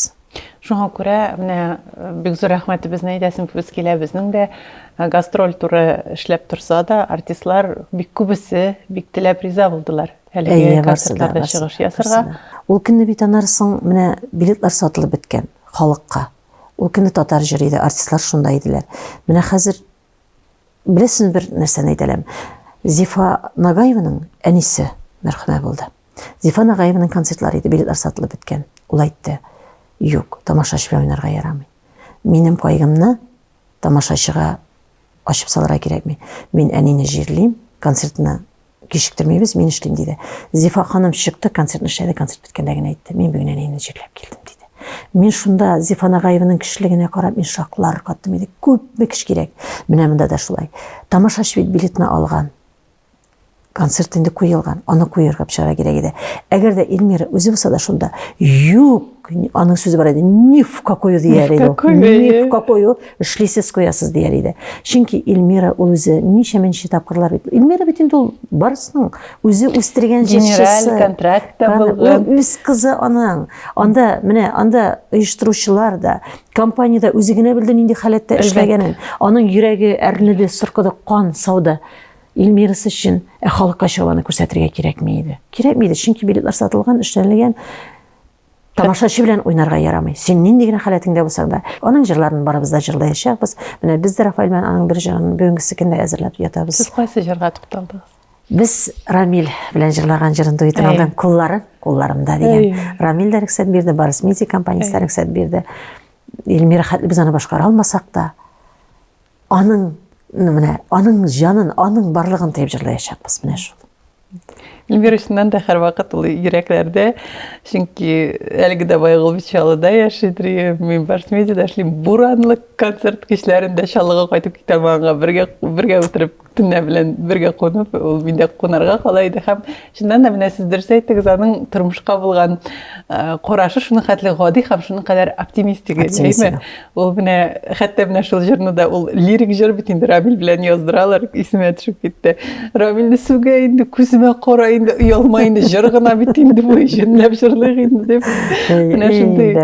Шуңа күрә менә э, бик зур рәхмәтебезне әйтәсебез килә. Безнең дә э, гастроль туры эшләп торса да, артистлар бик күбесе бик теләп риза булдылар. Әлеге концертларда чыгыш ясарга. Ул көнне бит аннары соң менә билетлар сатылып беткән халыкка. Ул көнне татар җыры иде, артистлар шунда иделәр. Менә хәзер беләсезме бер нәрсәне әйтәләм. Зифа Нагаеваның әнисе мәрхүмә булды. Зифа Нагаеваның концертлары иде, билетлар сатылып беткән. Ул әйтте, юк, тамашачы белән уйнарга ярамый. Минем кайгымны тамашачыга ачып салырга кирәкми. Мин әнине җирлим, концертны кичектермибез, мин эшлим, диде. Зифа ханым чыкты, концертны эшләде, концерт беткәндә генә әйтте, мин бүген әниемне җирләп килдем, диде. Мин шунда Зифа Нагаеваның кешелегенә карап, мин шаклар каттым иде. Күпме кеш кирәк. Менә монда да шулай. Тамашачы бит билетны алган. Концерт инде куелган, аны куерга чыгарга кирәк иде. Әгәр дә Эльмира үзе булса да шунда, юк, аның сүзе бар иде, ни в какую дияр иде. Ни в какую эшлисез куясыз дияр иде. Чөнки Эльмира ул үзе ничәмә-ничә тапкырлар бит. Эльмира бит инде ул барысының үзе үстергән җырчысы. Генераль контракт та булган. Ул үз кызы аның. Анда менә анда оештыручылар да, компания да үзе генә белде нинди халәттә эшләгәнен. Аның йөрәге әрнеде, сыркыды, кан сауды. Эльмирасы өчен, ә халыкка чыгып аны күрсәтергә кирәкми иде. Кирәкми иде, чөнки билетлар сатылган, эшләнелгән. Тамашачы белән уйнарга ярамый. Син нинди генә халәтеңдә булсаң да, аның җырларын барыбыз да җырлаячакбыз. Менә без дә Рафаэль белән аның бер җырын бүгенгесе көндә әзерләп ятабыз. Сез кайсы җырга тукталдыгыз? Без Рамил белән җырлаган җырын дуэтын алдан Куллары, кулларымда дигән. Рамил дә рөхсәт бирде, Барс Медиа компаниясе дә рөхсәт бирде. Эльмира хәтле без аны башкара алмасак та, Аның, менә, аның җанын, аның барлыгын тоеп җырлаячакбыз, менә шул. Эльмира чыннан да һәрвакыт ул йөрәкләрдә, чөнки әлеге дә баягы ул бит Чаллыда яши, мин Барс Медиада эшлим. Буранлы концерт кичләрендә Чаллыга кайтып китәм аңа бергә бергә утырып төнлә белән бергә кунып, ул миндә кунарга кала иде һәм чыннан да менә сез дөрес әйттегез, аның тормышка булган карашы шуның хәтле гади һәм шуның кадәр оптимистик, әйме? Ул менә хәтта менә шул җырны да ул лирик җыр бит инде Рамил белән яздыралар, исемә төшеп китте. Рамилне сүгә инде, күземә кара инде, оялма инде, җыр гына бит инде бу, җенләп җырлыйк инде дип. Менә шундый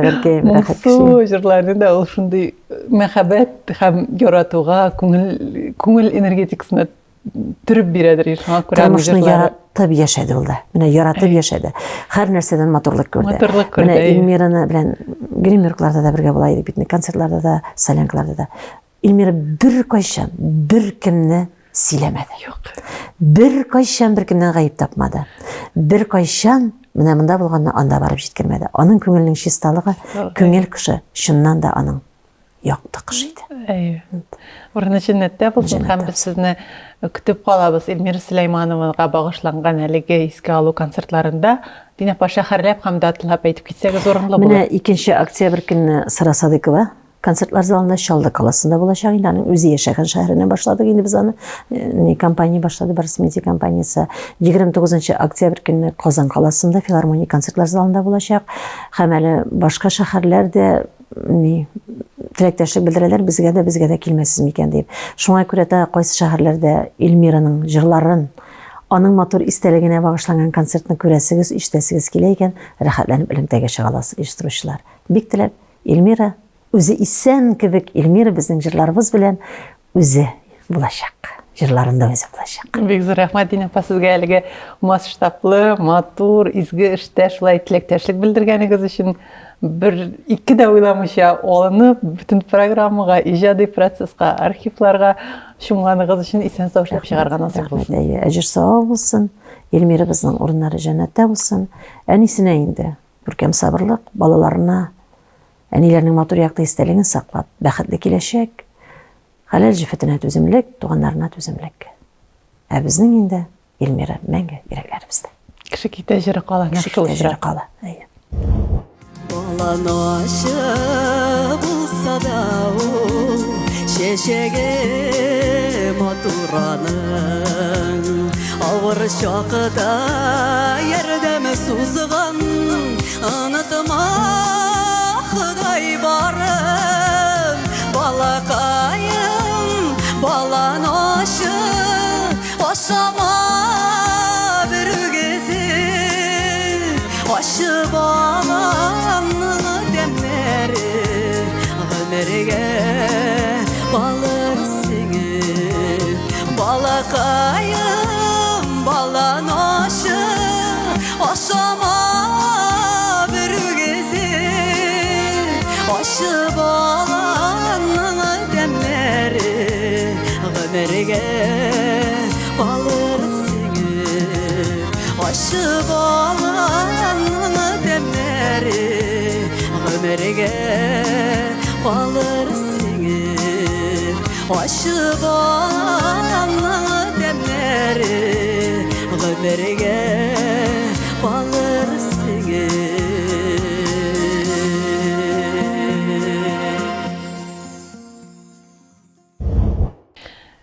моңсу җырларны да ул шундый мәхәббәт һәм яратуга, күңел күңел энергетикасына төреп бирәдер, шуңа күрә тормышны яратып яшәде ул да. Менә яратып яшәде. Һәр нәрсәдән матурлык күрде. Матурлык күрде. Менә Эльмираны белән гримеркларда да бергә була идек бит, концертларда да, солянкаларда да. Эльмира беркайчан беркемне сөйләмәде. Юк. Беркайчан беркемнән гаеп тапмады. Беркайчан менә монда булганны анда барып җиткермәде. Аның күңеленең чисталыгы, күңел кошы чыннан да аның якты кош иде. Әйе. Урыны җәннәттә булсын һәм без сезне көтеп калабыз Эльмира Сөләймановага багышланган әлеге искә алу концертларында. Динә апа, шәһәрләп һәм даталап әйтеп китсәгез урынлы булыр. Менә 2 октябрь көнне Сара Садыкова концертлар залында Чаллы каласында булачак инде. Аның үзе яшәгән шәһәреннән башладык инде без аны. Э, компания башлады, Барс Медиа компаниясе. 29 октябрь көнне Казан каласында филармония концертлар залында булачак. Һәм әле башка шәһәрләрдә ни теләктәшлек белдерәләр, безгә дә, безгә дә килмәссез микән дип. Шуңа күрә тә кайсы шәһәрләрдә Эльмираның җырларын, аның матур истәлегенә багышланган концертны күрәсегез, ишетәсегез килә икән, рәхәтләнеп элемтәгә чыга аласыз оештыручылар. Бик теләп Эльмира үзе исән кебек, Эльмира безнең җырларыбыз белән үзе булачак. Җырларында үзе булачак. Бик зур рәхмәт, Динә апа, сезгә әлеге масштаблы, матур, изге эштә шулай теләктәшлек белдергәнегез өчен. Бер ике дә уйламыйча алынып, бөтен программага, иҗади процесска, архивларга чумганыгыз өчен исән-сау эшләп чыгарга насыйп булсын. Әйе, әҗер савап булсын. Эльмирабызның урыннары җәннәттә булсын. Әнисенә инде күркәм сабырлык, балаларына әниләренең матур якты истәлеген саклап, бәхетле киләчәк, хәләл җефетенә түземлек, туганнарына түземлек. Ә безнең инде Эльмира мәңге йөрәкләребездә. Кеше китә, җыры кала. Кеше китә, җыры кала. Әйе. Балан ачы булса да ул, чәчәге матур аның. Авыр чакта ярдәм сузган, онытма Ходай барын. Балакаем, балан ачы, ашама берүгезе. Ачы баланның тәмнәре гомергә калыр сеңеп. Балакаем, балан ачы, ашама берүгезе. Ачы баланның тәмнәре гомергә калыр сеңеп. Ачы баланның тәмнәре гомергә калыр сеңеп. Ачы баланның тәмнәре Гомергә калыр сеңеп.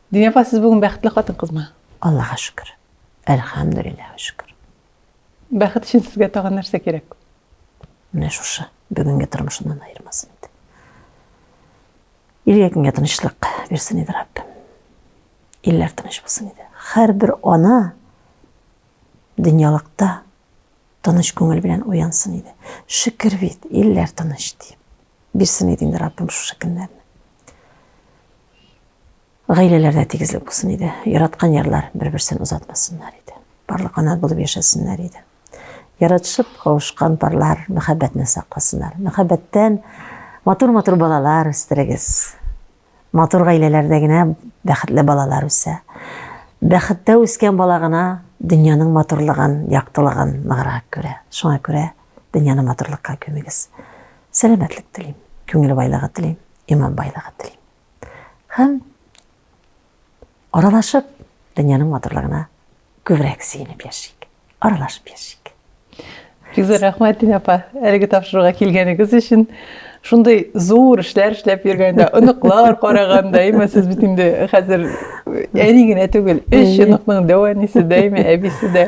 Динә апа, сез бүген бәхетле хатын-кызмы? Аллага шөкер. Әлхәмдүлилләһ шөкер. Бәхет өчен сезгә тагын нәрсә кирәк? Менә шушы бүгенге тормышымнан аермасын иде. Илгә көнгә тынычлык бирсен иде Раббым. Илләр тыныч булсын иде. Һәрбер ана дөньялыкта тыныч күңел белән уянсын иде. Шөкер бит, илләр тыныч дип. Бирсен иде инде Раббым шушы көннәрне. Гаиләләрдә тигезлек булсын иде. Яраткан ярлар бер-берсен озатмасыннар иде. Парлы канат булып яшәсеннәр иде. Яратышып кавышкан парлар мәхәббәтне сакласыннар. Мәхәббәттән матур-матур балалар үстерегез. Матур гаиләләрдә генә бәхетле балалар үсә. Бәхеттә үскән бала гына дөньяның матурлыгын, яктылыгын ныграк күрә. Шуңа күрә дөньяны матурлыкка күмегез. Сәламәтлек телим, күңел байлыгы телим, иман байлыгы телим. Һәм аралашып, дөньяның матурлыгына күбрәк сөенеп яшик. Аралашып яшик. Бик зур рәхмәт, Динә апа, әлеге тапшыруга килгәнегез өчен. Шундый зур эшләр эшләп йөргәндә, оныклар караганда, әйме, сез бит инде хәзер әни генә түгел, өч оныкның дәү әнисе дә, әйме, әбисе дә.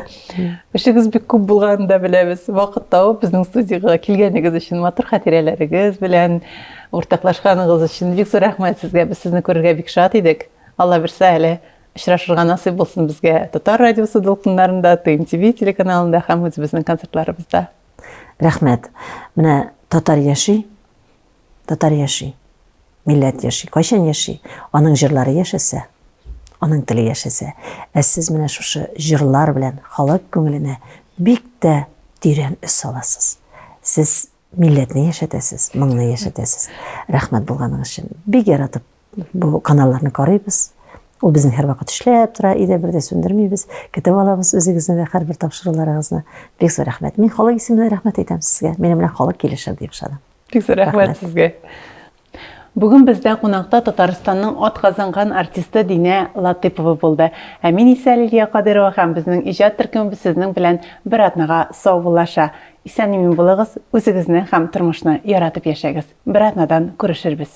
Эшегез бик күп булганын да беләбез. Вакыт табып безнең студиягә килгәнегез өчен, матур хатирәләрегез белән уртаклашканыгыз өчен бик зур рәхмәт сезгә. Без сезне күрергә бик шат идек. Алла бирсә әле очрашырга насыйп булсын безгә Татар радиосы дулкыннарында, ТМТВ телеканалында һәм үзебезнең концертларыбызда. Рәхмәт. Менә татар яши, татар яши, милләт яши. Кайчан яши? Аның җырлары яшәсә, аның теле яшәсә. Ә сез менә шушы җырлар белән халык күңеленә бик тә тирән эз саласыз. Сез милләтне яшәтәсез, моңны яшәтәсез. Рәхмәт булганыгыз өчен. Бик яратып бу каналларны карыйбыз. Ул безнең һәрвакыт эшләп тора, өйдә бер дә сүндермибез. Көтеп алабыз үзегезне дә һәрбер тапшыруларыгызны. Бик зур рәхмәт. Мин халык исеменнән рәхмәт әйтәм сезгә. Минем белән халык килешер дип ышанам. Бик зур рәхмәт сезгә. Бүген бездә кунакта Татарстанның атказанган артисты Динә Латыпова булды. Ә мин исә Лилия Кадырова һәм безнең иҗат төркемебез сезнең белән бер атнага саубуллаша. Исән-имин булыгыз, үзегезне һәм тормышны яратып яшәгез. Бер атнадан күрешербез.